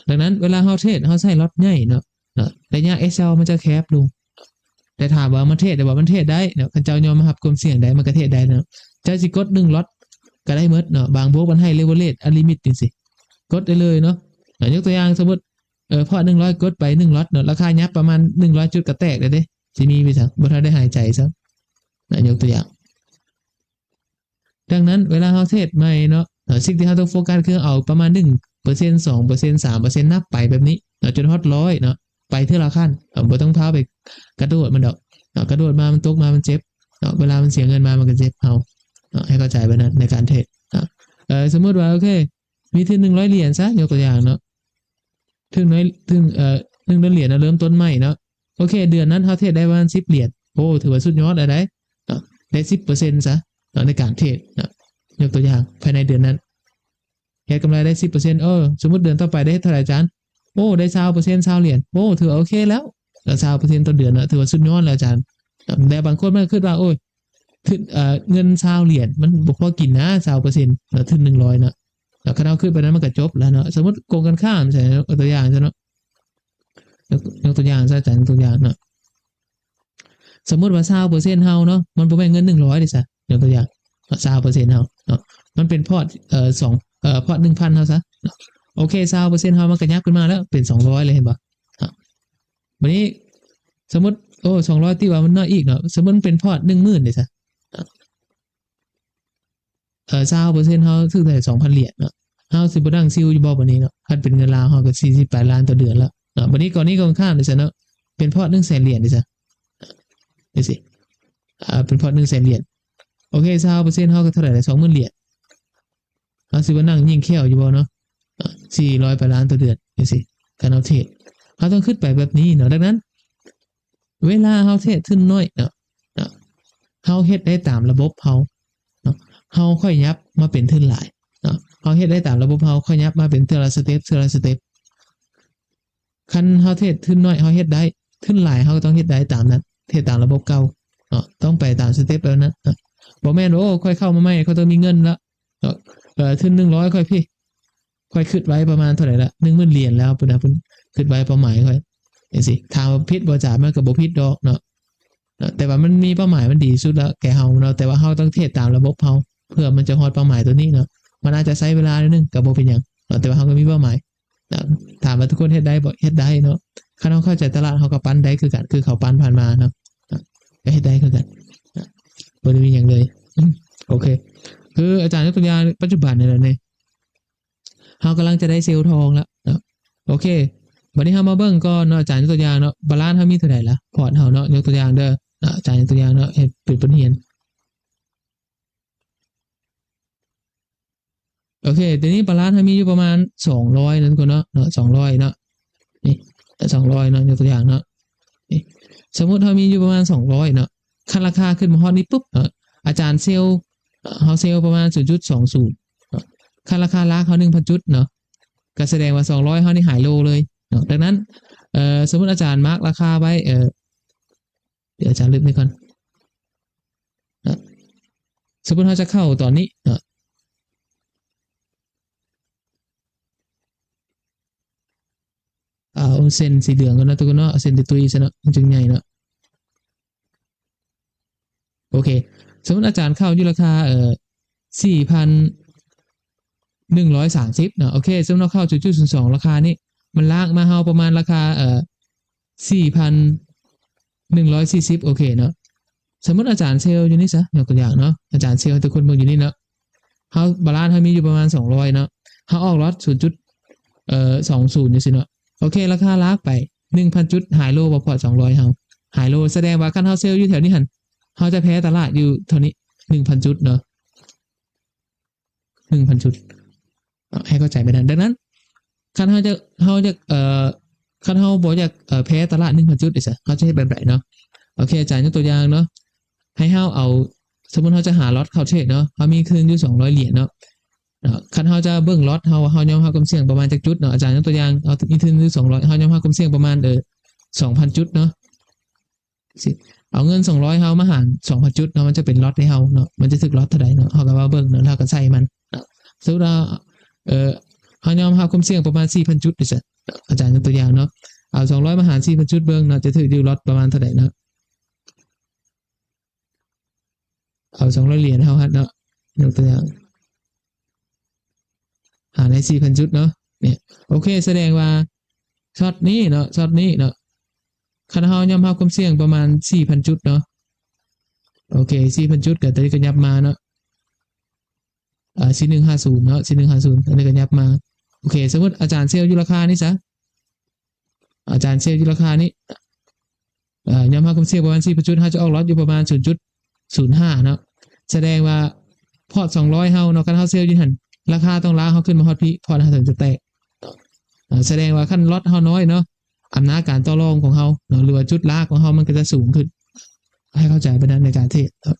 ດັ່ງນັ້ນ ເວລາເຮົາເທຣດ ເຮົາໃຊ້ລັອດໃຫຍ່ເນາະ ເນາະ ໄລຍະ ເອັກແອລ ມັນຈະແຄບລົງ. ແຕ່ຖາມວ່າມັນເທຣດໄດ້ບໍ່? ມັນເທຣດໄດ້ເນາະ, ຄັນເຈົ້າຍອມຮັບຄວາມສ່ຽງໄດ້ ມັນກໍເທຣດໄດ້ເນາະ. ເຈົ້າຊິກົດໜຶ່ງລັອດກໍໄດ້ໝົດເນາະ, ບາງໂບຣກມັນໃຫ້ leverage unlimit ຈັ່ງຊີ້ ກົດໄດ້ເລີຍເນາະ. ອາ ຍົກຕົວຢ່າງ ສົມມຸດ ເອີ ພອດໜຶ່ງຮ້ອຍ ກົດໄປໜຶ່ງລັອດເນາະ, ລາຄາຫຍັບປະມານໜຶ່ງຮ້ອຍຈຸດກໍແຕກແລ້ວເດ້, ຊິມີໄປຊະ ບໍ່ທັນໄດ້ຫາຍໃຈຊ້ຳນະ, ຍົກຕົວຢ່າງ. ດັ່ງນັ້ນ ເວລາເຮົາເທຣດໃໝ່ເນາະ ເອີ ສິ່ງທີ່ເຮົາຕ້ອງໂຟກັສຄືເອົາປະມານໜຶ່ງເປີເຊັນ ສອງເປີເຊັນ ສາມເປີເຊັນ ນັບໄປແບບນີ້ເນາະ ຈົນຮອດຮ້ອຍເນາະ, ໄປເທື່ອລະຂັ້ນເນາະ, ບໍ່ຕ້ອງພາວໄປກະໂດດມັນດອກເນາະ, ກະໂດດມາມັນຕົກມາມັນເຈັບເນາະ, ເວລາມັນເສຍເງິນມາມັນກໍເຈັບເຮົາເນາະ, ໃຫ້ເຂົ້າໃຈແບບນັ້ນໃນການເທຣດເນາະ. ເອີ ສົມມຸດວ່າ ໂອເຄ ມີທຶນໜຶ່ງຮ້ອຍຫຼຽນຊະ ຍົກຕົວຢ່າງເນາະ, ເຖິງໜ້ອຍ ເຖິງ ເອີ ໜຶ່ງຫຼຽນນະ ເລີ່ມຕົ້ນໃໝ່ເນາະ. ໂອເຄ ເດືອນນັ້ນເຮົາເທຣດໄດ້ປະມານສິບຫຼຽນ, ໂອ້ ຖືວ່າສຸດຍອດແລ້ວໃດ໋ເນາະ, ໄດ້ສິບເປີເຊັນຊະເນາະ ໃນການເທຣດເນາະ. ຍົກຕົວຢ່າງ ພາຍໃນເດືອນນັ້ນເຮັດກຳໄລໄດ້ສິບເປີເຊັນ, ເອີ ສົມມຸດເດືອນຕໍ່ໄປໄດ້ເທົ່າໃດອາຈານ? ໂອ້ ໄດ້ຊາວເປີເຊັນ ຊາວຫຼຽນ, ໂອ້ ຖືວ່າໂອເຄແລ້ວ ຊາວເປີເຊັນຕໍ່ເດືອນເນາະ, ຖືວ່າສຸດຍອດແລ້ວອາຈານ. ແຕ່ບາງຄົນມັນກໍຄິດວ່າ ໂອ້ຍ ຄື ເອີ ເງິນຊາວຫຼຽນມັນບໍ່ພໍກິນນະ ຊາວເປີເຊັນເນາະ, ທຶນໜຶ່ງຮ້ອຍເນາະ. ແລ້ວຄັນເຮົາຄິດແບບນັ້ນມັນກໍຈົບແລ້ວເນາະ. ສົມມຸດກົງກັນຂ້າມ ໃສ່ຕົວຢ່າງຊະເນາະ, ຍົກ ຍົກຕົວຢ່າງຊະ ອາຈານ ຕົວຢ່າງເນາະ. ສົມມຸດວ່າຊາວເປີເຊັນເຮົາເນາະ ມັນບໍ່ແມ່ນເງິນໜຶ່ງຮ້ອຍເດ້ຊະ, ຍົກຕົວຢ່າງ ຊາວເປີເຊັນເຮົາເນາະ ມັນເປັນພອດ ເອີ ສອງ ເອີ ພອດໜຶ່ງພັນເຮົາຊະເນາະ. ໂອເຄ ຊາວເປີເຊັນເຮົາມັນກໍຫຍັບຂຶ້ນມາແລ້ວ ເປັນສອງຮ້ອຍແລ້ວ ເຫັນບໍ່ເນາະ. ບາດນີ້ສົມມຸດ ໂອ້ ສອງຮ້ອຍ ຕິວ່າມັນນ້ອຍອີກເນາະ, ສົມມຸດມັນເປັນພອດໜຶ່ງໝື່ນເດ້ຊະ. ເອີ ຊາວເປີເຊັນເຮົາຖືກໄດ້ສອງພັນຫຼຽນເນາະ, ເຮົາຊິບໍ່ດັ່ງຊິວຢູ່ບໍ່ບາດນີ້ເນາະ? ຄັນເປັນເງິນລາວເຮົາກໍສີ່ສິບປາຍລ້ານຕໍ່ເດືອນແລ້ວເນາະ. ບາດນີ້ກໍນີ້ກໍຂ້າມເດ້ຊະເນາະ, ເປັນພອດໜຶ່ງແສນຫຼຽນນີ້ຊະ ຈັ່ງຊີ້ ອ່າ ເປັນພອດໜຶ່ງແສນຫຼຽນ. ໂອເຄ ຊາວເປີເຊັນ ເຮົາກໍເທົ່າໃດລະ ສອງໝື່ນຫຼຽນ. ເຮົາຊິມານັ່ງຍິງແຂ້ວຢູ່ບໍ່ເນາະ ສີ່ຮ້ອຍປາຍລ້ານຕໍ່ເດືອນ ຈັ່ງຊີ້. ການເຮົາເທຣດ ເຮົາຕ້ອງຄິດໄປແບບນີ້ເນາະ. ດັ່ງນັ້ນ ເວລາເຮົາເທຣດທຶນນ້ອຍເນາະ ເນາະ ເຮົາເຮັດໄດ້ຕາມລະບົບເຮົາເນາະ ເຮົາຄ່ອຍຫຍັບມາເປັນທຶນຫຼາຍເນາະ. ເຮົາເຮັດໄດ້ຕາມລະບົບເຮົາ ຄ່ອຍຫຍັບມາເປັນເທື່ອລະສະເຕັບ ເທື່ອລະສະເຕັບ. ຄັນເຮົາເທຣດທຶນນ້ອຍ ເຮົາເຮັດໄດ້, ທຶນຫຼາຍ ເຮົາກໍຕ້ອງເຮັດໄດ້ຕາມນັ້ນ, ເຮັດຕາມລະບົບເກົ່າເນາະ, ຕ້ອງໄປຕາມສະເຕັບແບບນັ້ນເນາະ. ບໍ່ແມ່ນວ່າ ໂອ້ ຂ້ອຍເຂົ້າມາໃໝ່ ຂ້ອຍຕ້ອງມີເງິນແລ້ວເນາະ, ເອີ ທຶນໜຶ່ງຮ້ອຍ ຂ້ອຍພີ້ ຂ້ອຍຄິດໄວ້ປະມານເທົ່າໃດລະ ໜຶ່ງໝື່ນຫຼຽນແລ້ວ ພຸ້ນນະ ເພິ່ນຄິດໄວ້ເປົ້າໝາຍຂ້ອຍ ຈັ່ງຊີ້. ຖາມວ່າຜິດບໍ່ອາຈານ? ມັນກໍບໍ່ຜິດດອກເນາະ, ເນາະ ແຕ່ວ່າມັນມີເປົ້າໝາຍມັນດີສຸດແລ້ວແກ່ເຮົາເນາະ, ແຕ່ວ່າເຮົາຕ້ອງເທຣດຕາມລະບົບເຮົາ ເພື່ອມັນຈະຮອດເປົ້າໝາຍຕົວນີ້ເນາະ. ມັນອາດຈະໃຊ້ເວລາໜ້ອຍໜຶ່ງ ກໍບໍ່ເປັນຫຍັງເນາະ, ແຕ່ວ່າເຮົາກໍມີເປົ້າໝາຍນະ. ຖາມວ່າທຸກຄົນເຮັດໄດ້ບໍ່? ເຮັດໄດ້ເນາະ. ຄັນເຮົາເຂົ້າໃຈຕະຫຼາດ ເຮົາກໍປັ່ນໄດ້ຄືກັນ ຄືເຂົາປັ່ນຜ່ານມາເນາະ, ກໍເຮັດໄດ້ຄືກັນ, ບໍ່ໄດ້ມີຫຍັງເລີຍ. ໂອເຄ ຄືອາຈານຍົກຕົວຢ່າງປັດຈຸບັນນີ້ແຫຼະນີ້ ເຮົາກຳລັງຈະໄດ້ເຊວທອງແລ້ວເນາະ. ໂອເຄ ບັດນີ້ເຮົາມາເບິ່ງກ່ອນເນາະ, ອາຈານຍົກຕົວຢ່າງເນາະ, ບາລານເຮົາມີເທົ່າໃດລະ ພອດເຮົາເນາະ, ຍົກຕົວຢ່າງເດີເນາະ, ອາຈານຍົກຕົວຢ່າງເນາະ, ເຮັດເປັນບົດຮຽນ. ໂອເຄ ດຽວນີ້ບາລານເຮົາມີຢູ່ປະມານສອງຮ້ອຍເນາະ ທຸກຄົນເນາະ, ເນາະ ສອງຮ້ອຍເນາະ, ນີ້ ສອງຮ້ອຍເນາະ, ຍົກຕົວຢ່າງເນາະ, ນີ້ ສົມມຸດເຮົາມີຢູ່ປະມານສອງຮ້ອຍເນາະ, ຄັນລາຄາຂຶ້ນມາຮອດນີ້ປຸບເນາະ, ອາຈານເຊວ ເຮົາເຊວປະມານສູນຈຸດສອງສູນເນາະ, ຄັນລາຄາລາກເຮົາໜຶ່ງພັນຈຸດເນາະ, ກໍສະແດງວ່າສອງຮ້ອຍເຮົານີ້ຫາຍໂລເລີຍເນາະ. ດັ່ງນັ້ນ ເອີ ສົມມຸດອາຈານມາກລາຄາໄວ້ ເອີ ດຽວອາຈານລຶບນີ້ກ່ອນເນາະ. ສົມມຸດເຮົາຈະເຂົ້າຕອນນີ້ເນາະ, ເອົາເສັ້ນສີເຫຼືອງກ່ອນເນາະ ທຸກຄົນເນາະ, ເອົາເສັ້ນຕຸ້ຍໆຊະເນາະ, ມັນຈຶ່ງໃຫຍ່ເນາະ. ໂອເຄ ສົມມຸດອາຈານເຂົ້າຢູ່ລາຄາ ເອີ ສີ່ພັນໜຶ່ງຮ້ອຍສາມສິບເນາະ. ໂອເຄ ສົມມຸດເຮົາເຂົ້າຈຸດສູນສອງ ລາຄານີ້ ມັນລາກມາເຮົາປະມານລາຄາ ເອີ ສີ່ພັນໜຶ່ງຮ້ອຍສີ່ສິບ ໂອເຄເນາະ. ສົມມຸດອາຈານເຊວຢູ່ນີ້ຊະ ຍົກຕົວຢ່າງເນາະ, ອາຈານເຊວໃຫ້ທຸກຄົນເບິ່ງຢູ່ນີ້ເນາະ, ເຮົາ ບາລານເຮົາມີຢູ່ປະມານສອງຮ້ອຍເນາະ, ເຮົາອອກລັອດສູນຈຸດ ເອີ ສອງສູນຈັ່ງຊີ້ເນາະ. ໂອເຄ ລາຄາລາກໄປໜຶ່ງພັນຈຸດ ຫາຍໂລບໍ່ ພອດສອງຮ້ອຍເຮົາ ຫາຍໂລ, ສະແດງວ່າຄັນເຮົາເຊວຢູ່ແຖວນີ້ຫັ້ນ ເຮົາຈະແພ້ຕະຫຼາດຢູ່ເທົ່ານີ້ ໜຶ່ງພັນຈຸດເນາະ, ໜຶ່ງພັນຈຸດເນາະ, ໃຫ້ເຂົ້າໃຈແບບນັ້ນ. ດັ່ງນັ້ນ ຄັນເຮົາຈະ ເຮົາຈະ ເອີ ຄັນເຮົາບໍ່ຢາກ ເອີ ແພ້ຕະຫຼາດໜຶ່ງພັນຈຸດນີ້ຊະ ເຮົາຈະເຮັດແບບໃດເນາະ? ໂອເຄ ອາຈານຍົກຕົວຢ່າງເນາະ, ໃຫ້ເຮົາເອົາ ສົມມຸດເຮົາຈະຫາລັອດເຂົ້າເທຣດເນາະ, ເຮົາມີທຶນຢູ່ສອງຮ້ອຍຫຼຽນເນາະ, ເນາະ ຄັນເຮົາຈະເບິ່ງລັອດເຮົາ ເຮົາຍອມຮັບຄວາມສ່ຽງປະມານຈັກຈຸດເນາະ? ອາຈານຍົກຕົວຢ່າງ ເຮົາມີທຶນຢູ່ສອງຮ້ອຍ ເຮົາຍອມຮັບຄວາມສ່ຽງປະມານ ເອີ ສອງພັນຈຸດເນາະ, ຊິເອົາເງິນສອງຮ້ອຍເຮົາມາຫານສອງພັນຈຸດເນາະ, ມັນຈະເປັນລັອດໃຫ້ເຮົາເນາະ, ມັນຈະຖືກລັອດເທົ່າໃດເນາະ, ເຮົາກໍມາເບິ່ງເນາະ ແລ້ວເຮົາກໍໃສ່ມັນເນາະ. ສົມມຸດວ່າ ເອີ ເຮົາຍອມຮັບຄວາມສ່ຽງປະມານສີ່ພັນຈຸດນີ້ຊະ, ອາຈານຍົກຕົວຢ່າງເນາະ, ເອົາສອງຮ້ອຍມາຫານສີ່ພັນຈຸດເບິ່ງເນາະ, ຈະຖືກຢູ່ລັອດປະມານເທົ່າໃດເນາະ? ເອົາສອງຮ້ອຍຫຼຽນເຮົາຫັ້ນເນາະ, ຍົກຕົວຢ່າງ ຫານໃຫ້ສີ່ພັນຈຸດເນາະ, ນີ້ ໂອເຄ ສະແດງວ່າຊັອດນີ້ເນາະ, ຊັອດນີ້ເນາະ, ຄັນເຮົາຍອມຮັບຄວາມສ່ຽງປະມານສີ່ພັນຈຸດເນາະ, ໂອເຄ ສີ່ພັນຈຸດ ກໍຕອນນີ້ກໍຫຍັບມາເນາະ, ອ່າ ສີ່ໜຶ່ງຫ້າສູນເນາະ, ສີ່ໜຶ່ງຫ້າສູນ ອັນນີ້ກໍຫຍັບມາ. ໂອເຄ ສົມມຸດອາຈານເຊວຢູ່ລາຄານີ້ຊະ, ອາຈານເຊວຢູ່ລາຄານີ້ ເອີ ຍອມຮັບຄວາມສ່ຽງປະມານສີ່ພັນຈຸດ ເຮົາຈະອອກລັອດຢູ່ປະມານສູນຈຸດສູນຫ້າເນາະ, ສະແດງວ່າພອດສອງຮ້ອຍເຮົາເນາະ, ຄັນເຮົາເຊວຢູ່ຫັ້ນ ລາຄາຕ້ອງລາກເຮົາຂຶ້ນມາຮອດພີ້ ພອດເຮົາເຖິງຈະແຕກ. ເອີ ສະແດງວ່າຄັນລັອດເຮົານ້ອຍເນາະ, ອຳນາດການຕໍ່ລອງຂອງເຮົາເນາະ ຫຼືວ່າຈຸດລາກຂອງເຮົາມັນກໍຈະສູງຂຶ້ນ, ໃຫ້ເຂົ້າໃຈປະມານນັ້ນໃນການເທຣດເນາະ.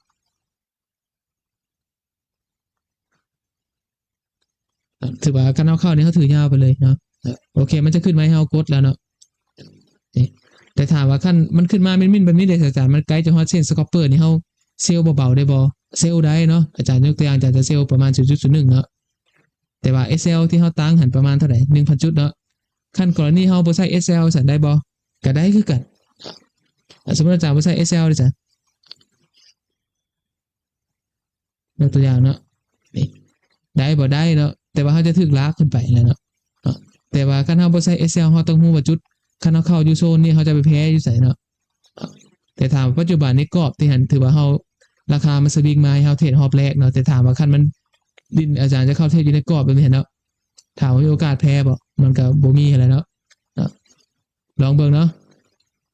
ຖືວ່າຄັນເຮົາເຂົ້ານີ້ ເຮົາຖືຍາວໄປເລີຍເນາະ. ໂອເຄ ມັນຈະຂຶ້ນມາໃຫ້ເຮົາກົດແລ້ວເນາະ, ນີ້ ແຕ່ຖາມວ່າຄັນມັນຂຶ້ນມາມິ້ນໆແບບນີ້ເດ ອາຈານ ມັນໃກ້ຈະຮອດເສັ້ນສະຄອບເປີນີ້ ເຮົາເຊວເບົາໆໄດ້ບໍ່? ເຊວໄດ້ເນາະ, ອາຈານຍົກຕົວຢ່າງ ອາຈານຈະເຊວປະມານສູນຈຸດສູນໜຶ່ງເນາະ, ແຕ່ວ່າ ເອສແອລ ທີ່ເຮົາຕັ້ງຫັ້ນປະມານເທົ່າໃດ? ໜຶ່ງພັນຈຸດເນາະ. ຄັນກໍລະນີເຮົາບໍ່ໃສ່ ເອສແອລ ຊັ້ນໄດ້ບໍ່? ກໍໄດ້ຄືກັນ. ສົມມຸດອາຈານບໍ່ໃສ່ ເອສແອລ ເດ ອາຈານ ຍົກຕົວຢ່າງເນາະ, ນີ້ ໄດ້ບໍ່? ໄດ້ເນາະ, ແຕ່ວ່າເຮົາຈະຖືກລາກຂຶ້ນໄປແລ້ວເນາະ, ເນາະ. ແຕ່ວ່າຄັນເຮົາບໍ່ໃສ່ ເອສແອລ ເຮົາຕ້ອງຮູ້ວ່າຈຸດ ຄັນເຮົາເຂົ້າຢູ່ໂຊນນີ້ ເຮົາຈະໄປແພ້ຢູ່ໃສເນາະ, ເນາະ. ແຕ່ຖາມວ່າປັດຈຸບັນນີ້ ກອບທີ່ຫັ້ນ ຖືວ່າເຮົາ ລາຄາມັນສະວິງມາໃຫ້ເຮົາເທຣດຮອບແລກເນາະ, ແຕ່ຖາມວ່າຄັນມັນດິ້ນ ອາຈານຈະເຂົ້າເທຣດຢູ່ໃນກອບແບບນີ້ເນາະ, ຖາມວ່າມີໂອກາດແພ້ບໍ່? ມັນກໍບໍ່ມີຫັ້ນແຫຼະເນາະ, ເນາະ. ລອງເບິ່ງເນາະ.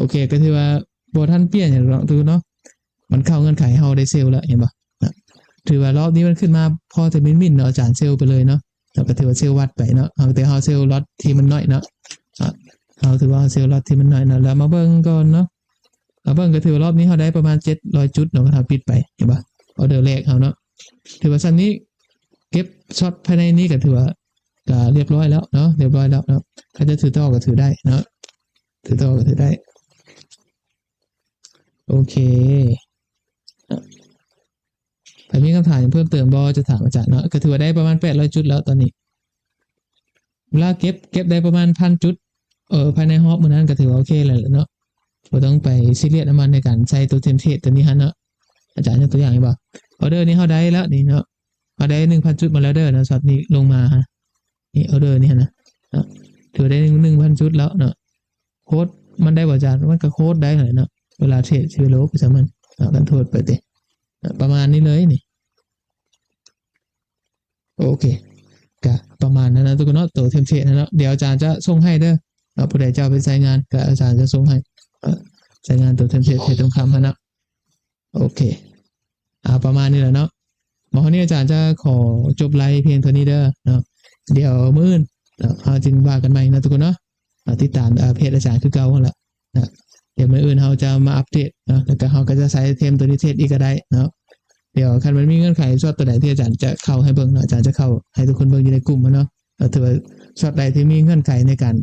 ໂອເຄ ກໍຖືວ່າບໍ່ທັນປ່ຽນຫຍັງດອກເນາະ ມັນເຂົ້າເງື່ອນໄຂ ເຮົາໄດ້ເຊວແລ້ວ ເຫັນບໍ່ເນາະ? ຖືວ່າລອບນີ້ມັນຂຶ້ນມາພໍແຕ່ມິ້ນໆເນາະ ອາຈານເຊວໄປເລີຍເນາະ ແລ້ວກໍຖືວ່າເຊວວັດໄປເນາະ ເຮົາ ແຕ່ເຮົາເຊວລັອດທີ່ມັນໜ້ອຍເນາະ ເຮົາຖືວ່າເຮົາເຊວລັອດທີ່ມັນໜ້ອຍເນາະ. ແລ້ວມາເບິ່ງກ່ອນເນາະ ມາເບິ່ງ ກໍຖືວ່າລອບນີ້ເຮົາໄດ້ປະມານເຈັດຮ້ອຍຈຸດເນາະ ເຮົາປິດໄປ ເຫັນບໍ່? ອໍເດີແລກເຮົາເນາະ ຖືວ່າຊ່ຳນີ້ ເກັບຊັອດພາຍໃນນີ້ກໍຖືວ່າ ກໍລຽບຮ້ອຍແລ້ວເນາະ ລຽບຮ້ອຍແລ້ວເນາະ. ຄັນຈະຖືຕໍ່ກໍຖືໄດ້ເນາະ ຖືຕໍ່ກໍຖືໄດ້. ໂອເຄ ໃຜມີຄຳຖາມຫຍັງເພີ່ມເຕີມບໍ່ ຈະຖາມອາຈານເນາະ. ກໍຖືວ່າໄດ້ປະມານແປດຮ້ອຍຈຸດແລ້ວຕອນນີ້ ເວລາເກັບ ເກັບໄດ້ປະມານພັນຈຸດ ເອີ ພາຍໃນຮອບມື້ນັ້ນ ກໍຖືວ່າໂອເຄແລ້ວເນາະ ບໍ່ຕ້ອງໄປຊີຣຽສນຳມັນໃນການໃຊ້ໂຕເຕັມເທຣດໂຕນີ້ຫັ້ນເນາະ. ອາຈານຍົກຕົວຢ່າງໃຫ້ບໍ່ ອໍເດີນີ້ເຮົາໄດ້ແລ້ວນີ້ເນາະ ເຮົາໄດ້ໜຶ່ງພັນຈຸດມາແລ້ວເດີເນາະ ຊັອດນີ້ລົງມາ ນີ້ອໍເດີນີ້ຫັ້ນນະ ຖືວ່າໄດ້ໜຶ່ງພັນຈຸດແລ້ວເນາະ. ໂຄດມັນໄດ້ບໍ່ອາຈານ? ມັນກໍໂຄດໄດ້ຫັ້ນແຫຼະເນາະ ເວລາເທຣດຊິໄປໂລບໃສ່ມັນເນາະ ກັນໂທດໄປຕິ ປະມານນີ້ເລີຍນີ້. ໂອເຄ ກະປະມານນັ້ນນະທຸກຄົນເນາະ ໂຕເຕັມເທຣດຫັ້ນເນາະ. ດຽວອາຈານຈະສົ່ງໃຫ້ເດີເນາະ ຜູ້ໃດຈະເອົາໄປໃຊ້ງານ ກະອາຈານຈະສົ່ງໃຫ້ ໃຊ້ງານໂຕເຕັມເທຣດເທຣດທອງຄຳຫັ້ນເນາະ. ໂອເຄ ອາ ປະມານນີ້ແຫຼະເນາະ. ມາຮອດນີ້ອາຈານຈະຂໍຈົບໄລຟ໌ພຽງເທົ່ານີ້ເດີເນາະ. ດຽວມື້ອື່ນເນາະ ເຮົາຈຶ່ງວ່າກັນໃໝ່ເນາະທຸກຄົນເນາະ. ເອົາ ຕິດຕາມ ເອີ ເພຈອາຈານຄືເກົ່າຫັ້ນລະນະ. ດຽວມື້ອື່ນເຮົາຈະມາອັບເດດເນາະ ແລ້ວກໍເຮົາກໍຈະໃຊ້ເທຣດໂຕນີ້ເທຣດອີກກໍໄດ້ເນາະ. ດຽວຄັນມັນມີເງື່ອນໄຂຊັອດໂຕໃດທີ່ອາຈານຈະເຂົ້າໃຫ້ເບິ່ງເນາະ ອາຈານຈະເຂົ້າໃຫ້ທຸກຄົນເບິ່ງຢູ່ໃນກຸ່ມຫັ້ນເນາະ. ກໍຖືວ່າຊັອດໃດທີ່ມີເງື່ອນໄຂໃນການ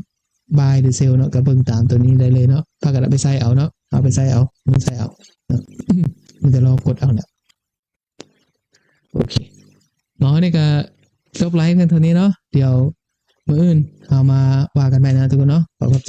ບາຍ ຫຼື ເຊວເນາະ ກໍເບິ່ງຕາມໂຕນີ້ໄດ້ເລີຍເນາະ. ພາກັນເອົາໄປໃຊ້ເອົາເນາະ ເອົາໄປໃຊ້ເອົາ ເບິ່ງໃຊ້ເອົາເນາະ ມີແຕ່ລໍກົດເອົາແຫຼະ. ໂອເຄ ມາຮອດນີ້ກໍຈົບໄລຟ໌ພຽງເທົ່ານີ້ເນາະ. ດຽວມື້ອື່ນເຮົາມາວ່າກັນໃໝ່ນະທຸກຄົນເນາະ. ຂໍຂອບໃຈ.